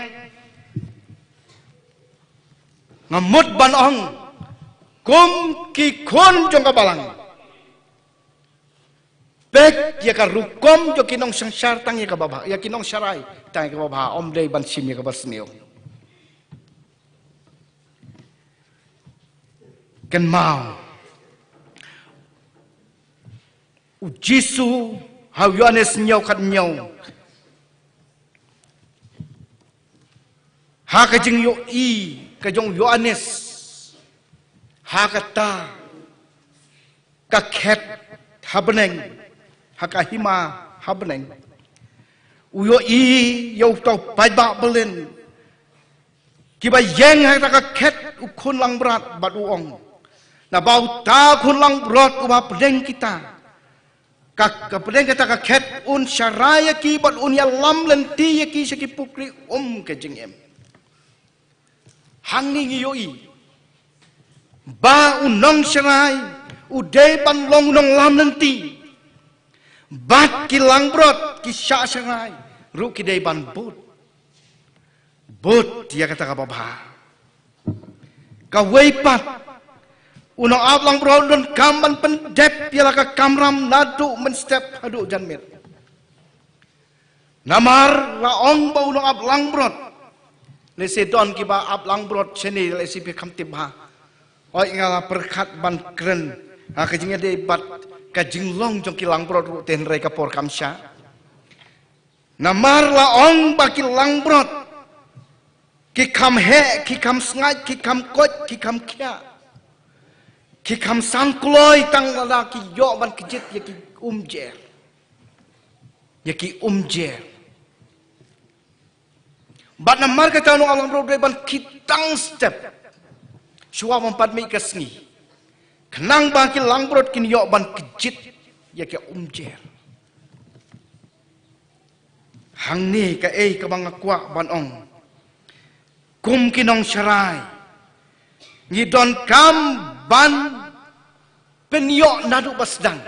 nga mut ban ong kum ki khun jong ka balang, peit ïa ka rukom jong ki nongsynshar tang ïa kaba bha, ïa ki nongsharai tang ïa kaba bha, ym dei ban shim ïa kaba sniew. Kynmaw, u Jisu ha u Ïoannis hynñiew khathynñiew, ha ka jingïohi ka jong u Ïoannis ha kata ka khet ha bneng, ha ka hima ha bneng, u ïohi ïa uta u paidbah byllien kiba ïeng ha kata ka khet, u khun langbrot, bad u ong, naba uta u khun langbrot uba pdeng kita ka, ka pdeng kata ka khet, un sharai ïa ki bad un ïalam lynti ïa ki sha ki pukri um ka jingim. Hangne ngi ïohi ba u nongsharai u dei ban long u nonglam lynti, bad ki langbrot, ki shah sharai ruh ki dei ban bud, bud ïa kata kaba bha. Kawei pat, u nongap langbrot u donkam ban pyndep ïa la ka kamram naduh mynstep haduh janmiet. Namar la ong ba u nongap langbrot, lehse don kiba ap langbrot shane, lehse phi kham tip bha. Oi, nga la pyrkhat ban kren ha ka jingïadei bad ka jinglong jong ki langbrot ruh te, hynrei ka por kam shah. Namar la ong ba ki langbrot ki kham heh, ki kham sngaid, ki kham koit, ki kham khiah, ki kham san kloi tang lada ki ïoh ban kjit ïa ki umjer, ïa ki umjer. Bad namar kata u nongap langbrot u dei ban khie tang step shuwa ban pat mih ka sngi, khnang ba ki langbrot kin ïoh ban kjit ïa ki umjer. Hangne kaei kaba nga kwah ban ong, kum ki nongsharai ngi donkam ban pynïoh naduh ba sdang.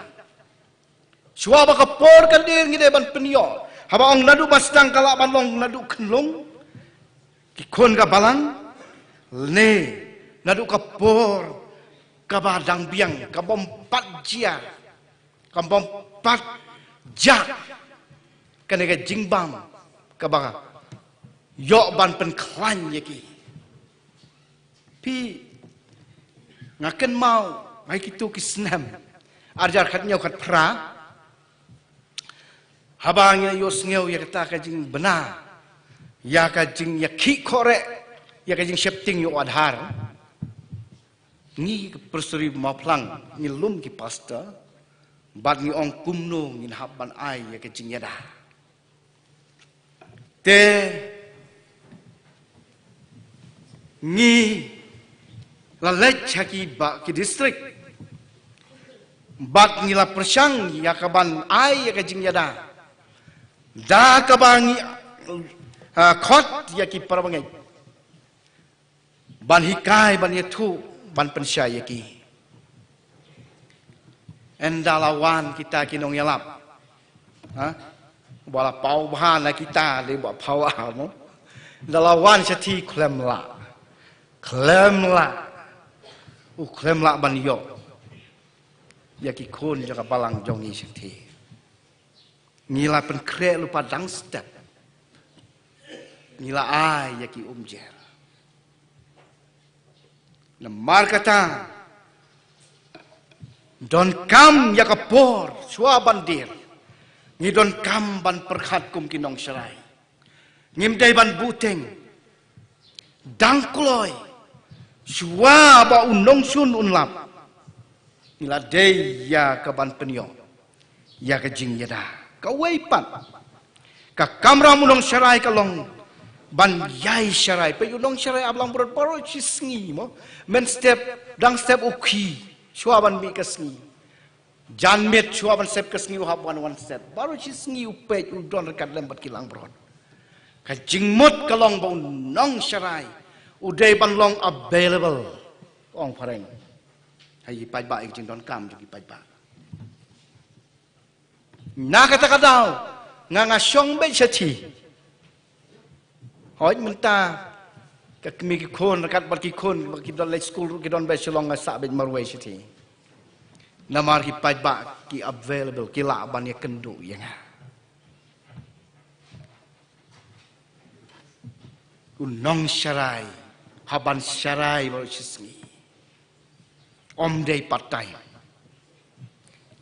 Shuwa ba ka por ka dier ngi dei ban pynïoh. Haba ong naduh ba sdang ka lah ban long naduh khunlung, ki khun ka balang, ne naduh ka por kaba dang biang, kabym pat jia, kabym pat jah kane ka jingbam kaba ïoh ban pynkhlaiñ ïa ki. Phi, nga kynmaw, ha kito ki snem ar hajar khathynñiew khatphra, haba ngi ïohsngew ïa kata ka jingbna ïa ka jingïakhih khohreh ïa ka jingsheptieng ïa u Aadhaar, ngi ka Presbytery Mawphlang ngi lum ki pastor bad ngi ong kumno ngin hap ban ai ïa ka jingïada. Te ngi la leit ha ki ba ki district bad ngi la pyrshang ïa kaban ai ïa ka jingïada. Da kaba ngi ah, khot ïa ki para bangeit ban hikai, ban ïathuh, ban pynshai ïa ki. Ynda la wan kita ki nongïalap, ha, ba la paw bha na kita, dei ba paw, ah, mo. Ynda la wan shathie, khlem lah, khlem lah, u khlem lah ban ïoh ïa ki khun jong ka balang jong ngi shathie. Ngi la pynkhreh lypa dang step, ngi la ai ïa ki umjer. Namar kata, donkam ïa ka por, shuwa ban dier, ngi donkam ban pyrkhat kum ki nongsharai. Ngim dei ban buhteng, dang kloi, shuwa ba u nongshun un lap, ngi la dei ïa ka ban pynïoh ïa ka jingïada. Kawei pat, ka kamram u nongsharai ka long ban ïai sharai. Peit, u nongsharai ha langbrot baroh shi sngi, mo, mynstep, dang step u khie, shuwa ban mih ka sngi. Janmiet shuwa ban sep ka sngi u hap wan, wan sep. Baroh shi sngi u peit, u don ryngkat lem bad ki langbrot. Ka jingmut ka long ba u nongsharai u dei ban long available, ong phareng, ha ki paidbah, ïa ki jingdonkam jong ki paidbah. Na kata ka daw, nga, nga shong beit shathie. Hooid, mynta ka kmie ki khun, ryngkat bad ki khun ba ki don leit skul ruh, ki don beit Shillong, nga sah beit marwei shathie. Namar ki paidbah ki available, ki lah ban ïakynduh ïa nga. U nongsharai, hap ban sharai baroh shi sngi. Ym dei part time.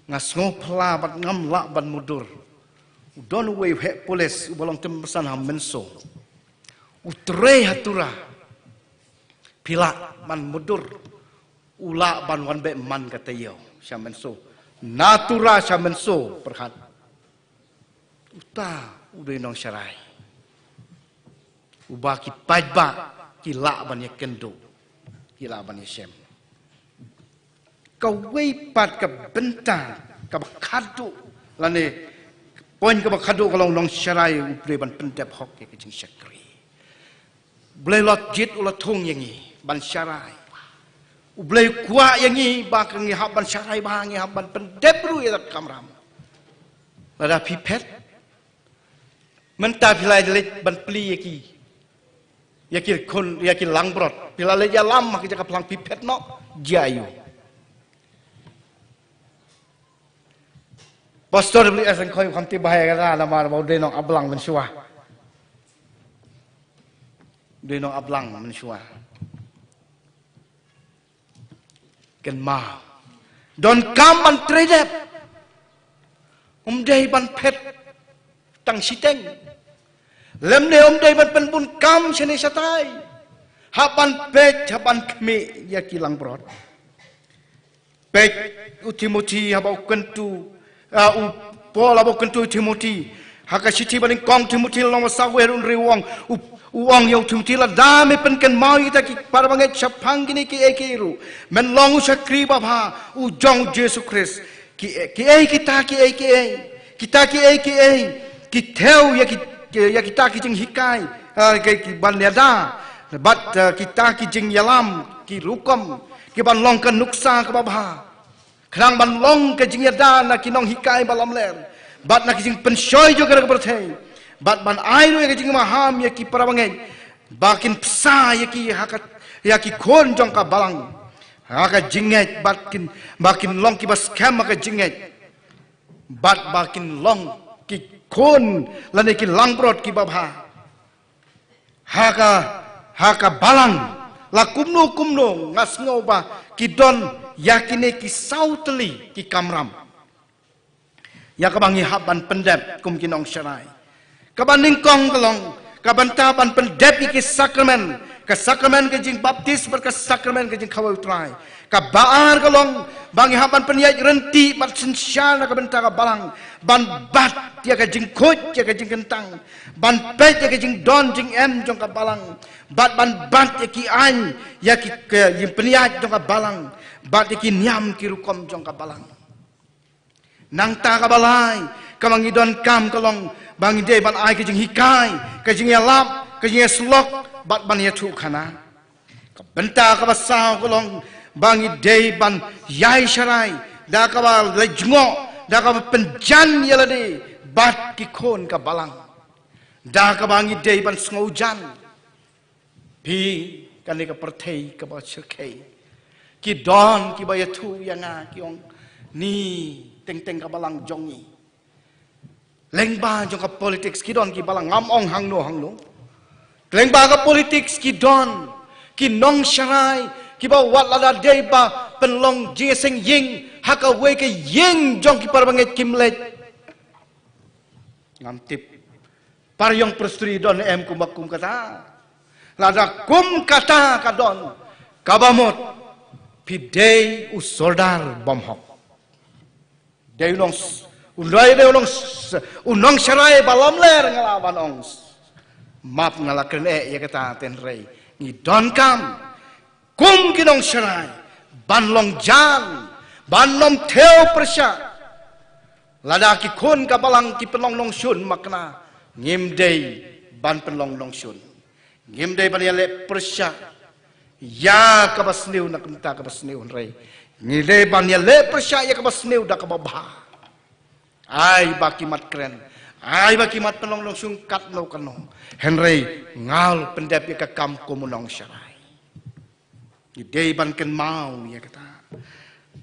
Nga sngewphylla bad ngam lah ban mutdur. U don uwei u heh pulit uba long tymmen basan ha Mynso. U trei ha Tura. Phi lah ban mutdur. U lah ban wan beh man ka taïew sha Mynso. Na Tura sha Mynso, pyrkhat. Uta u dei nongsharai uba ki paidbah ki lah ban ïakynduh, ki lah ban ïashem. Kawei pat ka bynta kaba khadduh, lane point kaba khadduh ka long nongsharai u dei ban pyndep hok ïa ka jingshakri. U Blei u la jied, u la thung ïa ngi ban sharai. U Blei u kwah ïa ngi ba ka ngi hap ban sharai bha, ngi hap ban pyndep ruh ïa ka kamram. Lada phi phet, mynta phi la leit ban plie ïa ki, ïa ki khun, ïa ki langbrot, phi la leit ïalam ha ki jaka phlang, phi phet noh, jia aiu? Pastor W S Lyngkhoi u kham tip bha ïa kata namar ba u dei nong Ablang mynshuwa. U dei nong Ablang mynshuwa. Kynmaw, donkam ban trei dep. Um dei ban phet tang shiteng. Lymne um dei ban pynbun kam shane shatai. Hap ban peit, hap ban khmih ïa ki langbrot. Peit u Timothi haba u kyntu, ah, u Paul haba u kyntu u Timothi. Ha ka shithi banyngkong Timothi lynnong ba saw, wei haduh hynriew u ong, u, u ong ïa u Timothi, lada me pynkynmaw ïa kita ki para bangeit shaphang kine kiei kiei ruh, men long u shakri babha u jong u Jisu Khrist. Ki, kiei kita kiei kiei, kita kiei kiei ki thew ïa ki, ïa kita ki jinghikai, ah, ki, ki ban ïada bad, ah, kita ki jingïalam ki rukom ki ban long ka nuksa kaba bha. Khnang ban long ka jingïada na ki nonghikai ba lamler bad na ki jingpynshoi jong ka pyrthei, bad ban ai ruh ïa ka jingmaham ïa ki para bangeit ba kin bsa ïa ki ha ka, ïa ki khun jong ka balang ha ka jingngeit, bad kin, ba kin long kiba skhem ha ka jingngeit, bad ba kin long ki khun lane ki langbrot kiba bha ha ka, ha ka balang. La kumno kumno nga sngew ba ki don ïa kine ki saw tylli ki kamram ïa kaba ngi hap ban pyndep kum ki nongsharai. Kaba nyngkong ka long ka bynta ban pyndep ïa ki sakramen, ka sakramen ka jingbaptis bad ka sakramen ka jingkhawai u Trai. Kaba ar ka long ba ngi hap ban pynïaid rynti bad synshar na ka bynta ka balang, ban bat ïa ka jingkhuid, ïa ka jingkyntang, ban peit ïa ka jingdon jingem jong ka balang, bad ban bat ïa ki aiñ, ïa ki, ki jingpynïaid jong ka balang, bad ïa ki niam ki rukom jong ka balang. Nangta kaba lai kaba ngi donkam ka long ba ngi dei ban ai ka jinghikai, ka jingïalap, ka jingïasyllok bad ban ïathuhkhana. Ka bynta kaba saw ka long ba ngi dei ban ïai sharai da kaba leit jngoh, da kaba pynjan ïa lade bad ki khun ka balang, da kaba ngi dei ban sngewjan. Phi, kane ka pyrthei kaba shyrkhei, ki don kiba ïathuh ïa nga, ki ong, ni teng teng ka balang jong ngi. Lyngba jong ka politics ki don ki balang, ngam ong hangno hangno. Lyngba ka politics ki don ki nongsharai kiba wat lada dei ba pynlong jingïaseng ïing ha kawei ka ïing jong ki para bangeit kim leit. Ngam tip para ïong para stri don em kumba kum kata. Lada kum kata ka don, kaba mut phi dei u sordar bymhok. Dei u nong, u dei, dei u nong, u nongsharai ba lamler, nga la ban ong. Map, nga la kren eh ïa kata, hynrei ngi donkam kum ki nongsharai ban long jan, ban nym thew pyrshah. Lada ki khun ka balang ki pynlong nongshun makna, ngim dei ban pynlong nongshun. Ngim dei ban ïaleh pyrshah ïa kaba sniew na ka bynta kaba sniew, hynrei ngi dei ban ïaleh pyrshah ïa kaba sniew da kaba bha. Ai ba ki mat kren, ai ba ki mat pynlong nongshun katno katno, hynrei nga la pyndep ïa ka kam kum u nongsharai. Ngi dei ban kynmaw ïa kata.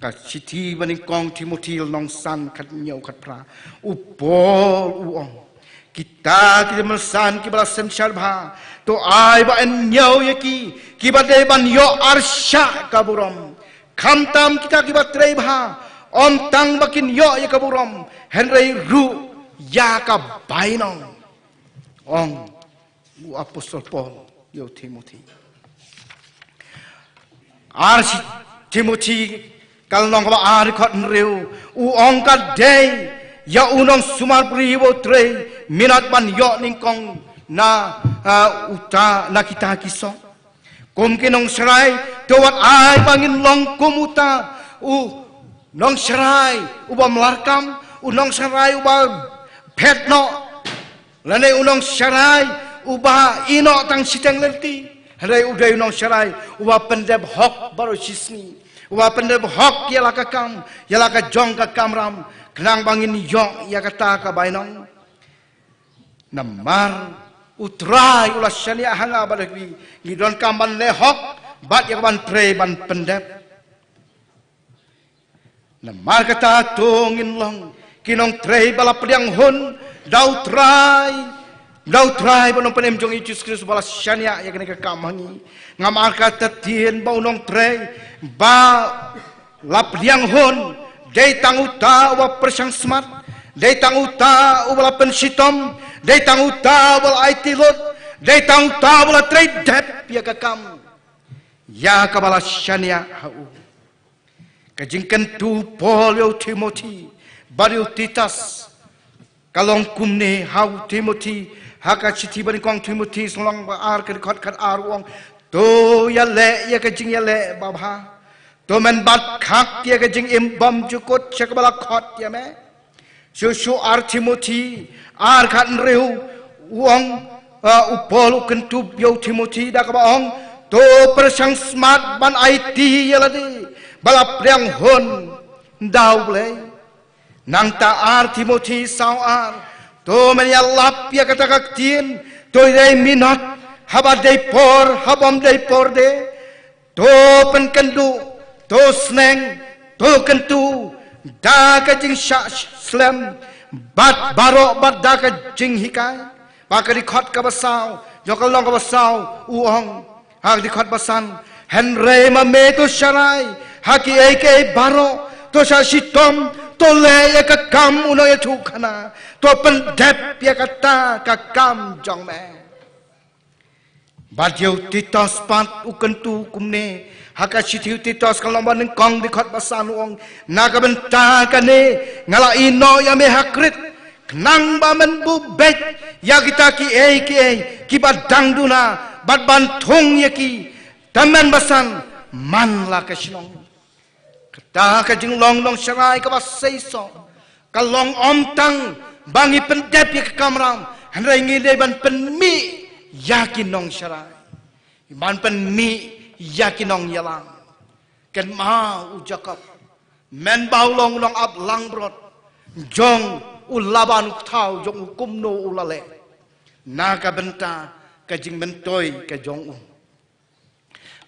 Ka shithi banyngkong Timothi lynnong san, khathynñiew khatphra. U Paul u ong, kita ki jingmynsan kiba la synshar bha, to ai ba yn ñiew ïa ki, kiba dei ban ïoh arshah ka burom. Khamtam kita kiba trei bha, ym tang ba kin ïoh ïa ka burom, hynrei ruh ïa ka bainong. Ong u apostol Paul ïa u Timothi. Ar shi Timothi ka lynnong kaba ar, dkhot hynriew, u ong, ka dei ïa u nongsumar briew ba u trei minot ban ïoh nyngkong na, ah, uta, na kita ki song. Kum ki nongsharai, to wat ai ba ngin long kum uta u nongsharai uba mlarkam, u nongsharai uba phet noh, lane u nongsharai uba ïehnoh tang shiteng lynti. Hynrei u dei u nongsharai uba pyndep hok baroh shisngi, uba pyndep hok ïa la ka kam, ïa la ka jong ka kamram, khnang ba ngin ïoh ïa kata ka bainong. Namar U Trai u la shaniah ha nga bad ha phi, ngi donkam ban leh hok bad ïa kaban trei ban pyndep. Namar kata to ngin long ki nongtrei ba la pdiang hun da U Trai, da U Trai bad Nongpynim jong ngi Jisu Khrist ba la shaniah ïa kane ka kam ha ngi. Ngam artatien ba u nongtrei ba la pdiang hun dei tang uta uba pyrshang smat, dei tang uta uba la pynshitom, dei tang uta uba la aiti lut, dei tang uta uba la trei dep ïa ka kam ïa kaba la shaniah ha u. Ka jingkyntu Paul ïa u Timothi bad ïa u Titus ka long kumne ha u Timothi, ha ka shithi banyngkong Timothi lynnong ba ar, ka dkhot khatar, u ong, to ïaleh ïa ka jingïaleh babha. To men bat khak ïa ka jingim bymjukut sha kaba la khot ïa me. Shuh shuh ar Timothi ar khathynriew, u ong, ah, u Paul u kyntu ïa u Timothi da kaba ong, to pyrshang smat ban aiti ïa lade ba la pdiang hun da U Blei. Nangta ar Timothi saw ar, to men ïalap ïa kata ka ktien, to dei minot, haba dei por, haba ym dei por de. To pynkynduh, to sneng, to kyntu da ka jingshah slem bad baroh bad da ka jinghikai. Bad ka dkhot kaba saw, jong ka lynnong kaba saw, u ong, ha ka dkhot ba san, hynrei ma me to sharai ha kiei kiei baroh, to shah shitom, to leh ïa ka kam u nongïathuhkhana, to pyndep ïa kata ka kam jong me. Bad ïa u Titus pat u kyntu kumne, ha ka shithi u Titus ka lynnong ba nyngkong dkhot ba san, u ong, na ka bynta kane nga la ïehnoh ïa me ha Krit, khnang ba men buh beit ïa kita kiei kiei kiba dang duna bad ban thung ïa ki, tymmen basan man la ka shnong. Kata ka jinglong nongsharai kaba seisoh ka long ym tang ba ngi pyndep ïa ka kamram, hynrei ngi dei ban pynmih ïa ki nongsharai, ban pynmih ïa ki nongïalam. Kynmaw u Jakob, mynba u long u nongap langbrot jong u Laban u kthaw jong u, kumno u la leh na ka bynta ka jingmyntoi ka jong u.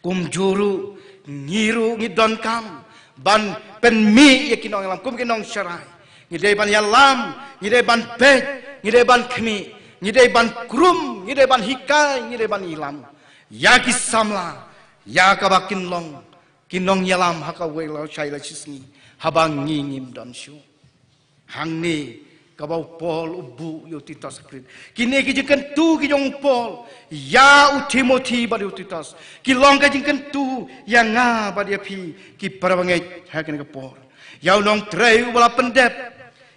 Kumjuh ruh ngi ruh ngi donkam ban pynmih ïa ki nongïalam kum ki nongsharai. Ngi dei ban ïalam, ngi dei ban peit, ngi dei ban khmih, ngi dei ban krum, ngi dei ban hikai, ngi dei ban ïalam ïa ki samla, ïa kaba kin long ki nongïalam ha kawei la shai la shisngi, haba ngi ngim don shuh. Hangne kaba u Paul u buh ïa u Titus ha Krit. Kine ki jingkyntu ki jong u Paul ïa u Timothi bad ïa u Titus, ki long ka jingkyntu ïa nga bad ïa phi, ki para bangeit, ha kane ka por. Ïa u nongtrei uba la pyndep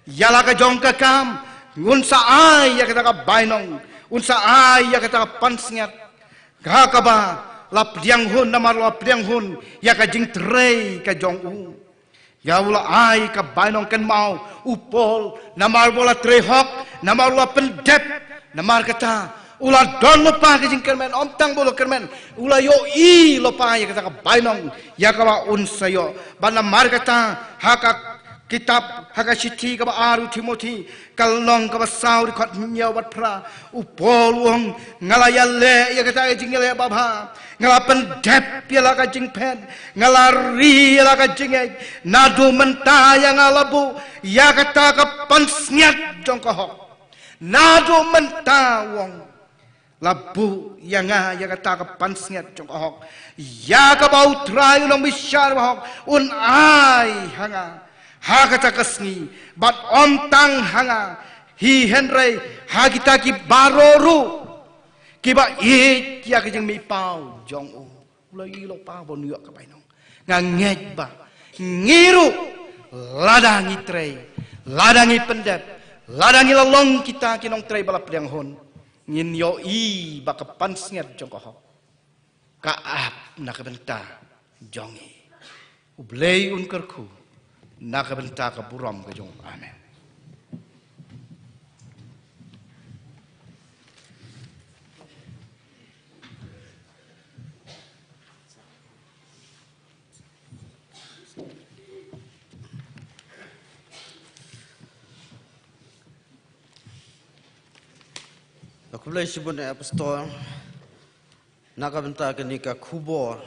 ïa la ka jong ka kam, un sa ai ïa kata ka bainong, un sa ai ïa kata ka pansngiat ha kaba la pdiang hun, namar la pdiang hun ïa ka jingtrei ka jong u. Ïa u la ai ka bainong. Kynmaw u Paul, namar ba u la trei hok, namar u la pyndep, namar kata u la don lypa ka jingkyrmen. Ym tang ba u la kyrmen, u la ïohi lypa ïa kata ka bainong ïa kaba un sa ïoh. Bad namar kata ha ka kitab, ha ka shithi kaba ar u Timothi, ka lynnong kaba saw, dkhot hynñiew bad phra, u Paul u ong, nga la ïaleh ïa kata ka jingïaleh babha, nga la pyndep ïa la ka jingphet, nga la ri ïa la ka jingngeit. Naduh mynta ïa nga la buh ïa kata ka pansngiat jong ka hok. Naduh mynta, u ong, la buh ïa nga ïa kata ka pansngiat jong ka hok, ïa kaba u Trai u nongbishar bahok un ai ha nga ha kata ka sngi, bad ym tang ha nga hi hynrei ha kita ki baroh ruh kiba ïeit ïa ka jingmihpaw jong u. U la ïohi lypa ba un ïoh ka bainong. Nga ngeit ba ngi ruh, lada ngi trei, lada ngi pyndep, lada ngi la long kita ki nongtrei ba la pdiang hun, ngin ïohi ba ka pansngiat jong ka hok ka ap na ka bynta jong ngi. U Blei un kyrkhu na ka bynta ka burom ka jong u. Amen. Khublei shibun, eh, Pastor, na ka bynta kane ka khubor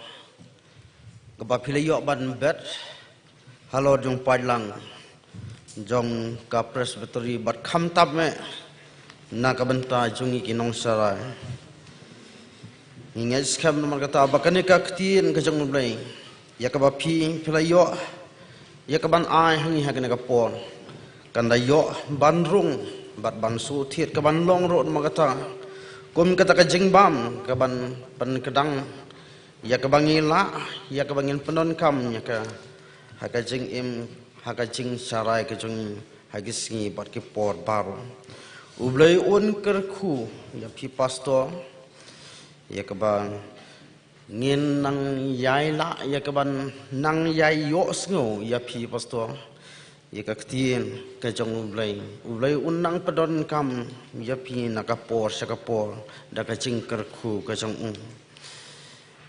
kaba phi la ïoh ban bet halor jong paidlang jong ka Presbytery, bad khamtam eh na ka bynta jong ngi ki nongsharai. Ngi ngeit skhem namar kata ba kane ka ktien ka jong U Blei, ïa kaba phi, phi la ïoh ïa kaban ai ha ngi ha kane ka por, kan da ïoh ban rung bad ban shu thied kaban long ruh namar kata, kum kata ka jingbam kaban pynkdang ïa kaba ngi lah, ïa kaba ngin pyndonkam ïa ka ha ka jingim, ha ka jingsharai ka jong ngi ha ki sngi bad ki por baroh. U Blei un kyrkhu ïa phi Pastor, ïa kaba ngin nang ïai lah, ïa kaban nang ïai ïohsngew ïa phi Pastor ïa ka ktien ka jong U Blei. U Blei un nang pyndonkam ïa phi na ka por sha ka por da ka jingkyrkhu ka jong u.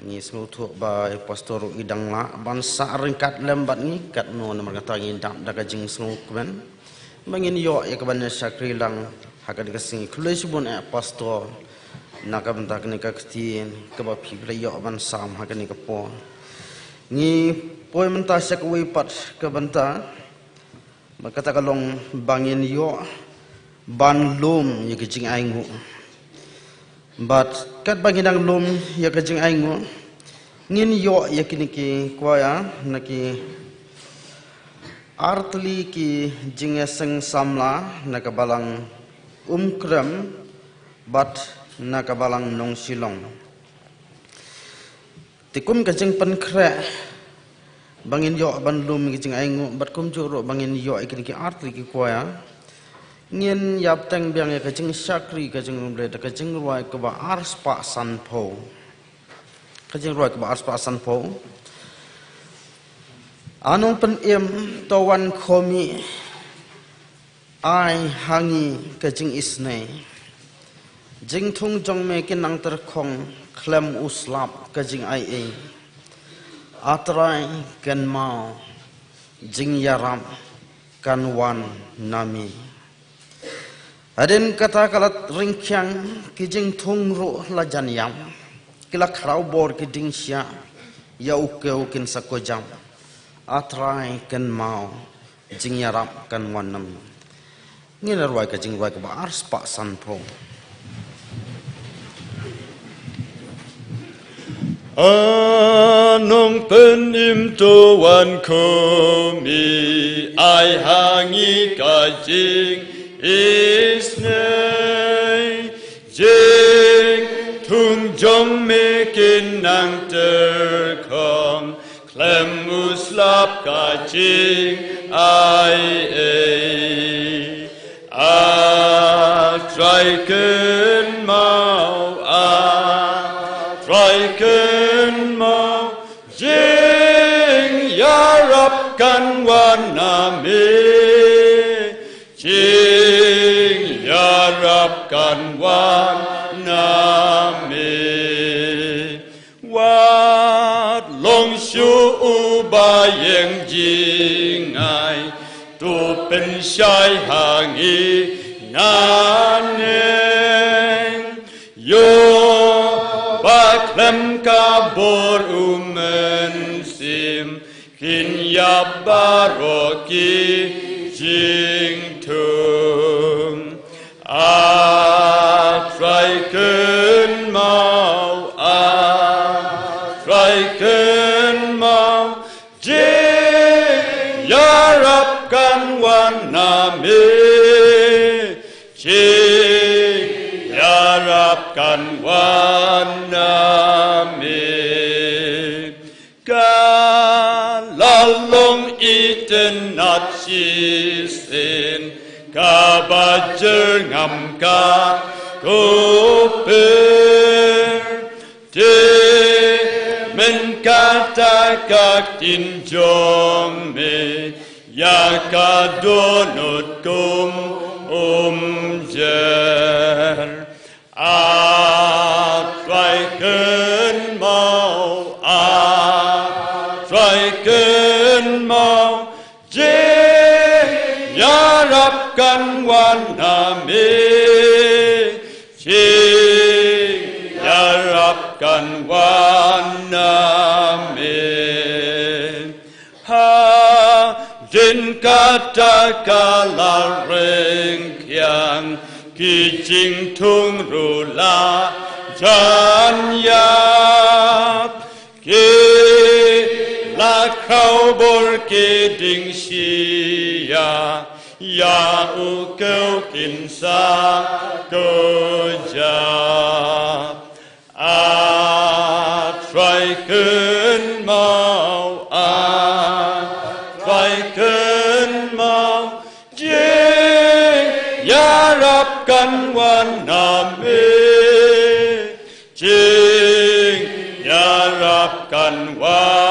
Ngi sngewthuh ba i Pastor ruh i dang lah ban sah ryngkat lem bad ngi katno, namar kata ngi dap da ka jingsngewkmen ba ngin ïoh ïa kaban ïa shakri lang ha kane ka sngi. Khublei shibun eh Pastor na ka bynta kane ka ktien kaba phi la ïoh ban sam ha kane ka por. Ngi poi mynta sha kawei pat ka bynta, bad kata ka long ba ngin ïoh ban lum ïa ka jingainguh. Bad katba ngi dang lum ïa ka jingainguh, ngin ïoh ïa kine ki kwaya na ki artylli ki jingïaseng samla na ka balang Umkrem bad na ka balang Nongshillong. Te kum ka jingpynkhreh ba ngin ïoh ban lum ïa ka jingainguh bad kumjuh ruh ba ngin ïoh ïa kine ki artylli ki kwaya, ngin ïa bteng biang ïa ka jingshakri ka jong U Blei da ka jingrwai kaba arspah sanphew. Ka jingrwai kaba arspah sanphew. A Nongpynim to wan khmih, Ai ha ngi ka jingisynei, jingthung jong me kin nang tyrkhong, khlem u slap ka jingaiei. A Trai kynmaw, jingïarap kan wan na me. Hadien kata ka lad ryngkiang, ki jingthung ruh la jan ïap, ki la khraw bor ki dieng shiah, ïa u kew kin sa kujap. A Trai kynmaw, jingïarap kan wan na me. Ngin rwai ka jingrwai kaba ar spah sanphew. A Nongpynim, to wan khmih, ai ha ngi ka jingisynei. Jingthung jong me kin nang tyrkhong, khlem u slap ka jingaiei. A Trai kynmaw, A Trai kynmaw, jingïarap kan wan na me. Jingïarap kan wan na me. Wat long shuh uba ïeng jingai, to pynshai ha ngi naneng. Ïoh ba khlem ka bor U Mynsiem, kin ïap baroh ki jingthung. A Trai kynmaw, A Trai kynmaw, jingïarap kan wan na me. Jingïarap kan wan na me. Ka la long itynnad shisien, kaba jyrngam ka kuper. Te mynta ka ktien jong me, ïa ka dohnud kum umjer. A Trai kynmaw, A Trai kynmaw, jingïarap kan wan na me. Jingïarap kan wan na me. Hadien kata ka la ryngkiang, ki jingthung ruh la jan ïap. Ki la khraw bor ki dieng shiah, ïa u kew kin sa kujap. A Trai kynmaw, A Trai kynmaw, jingïarap kan wan na me. Jingïarap kan wan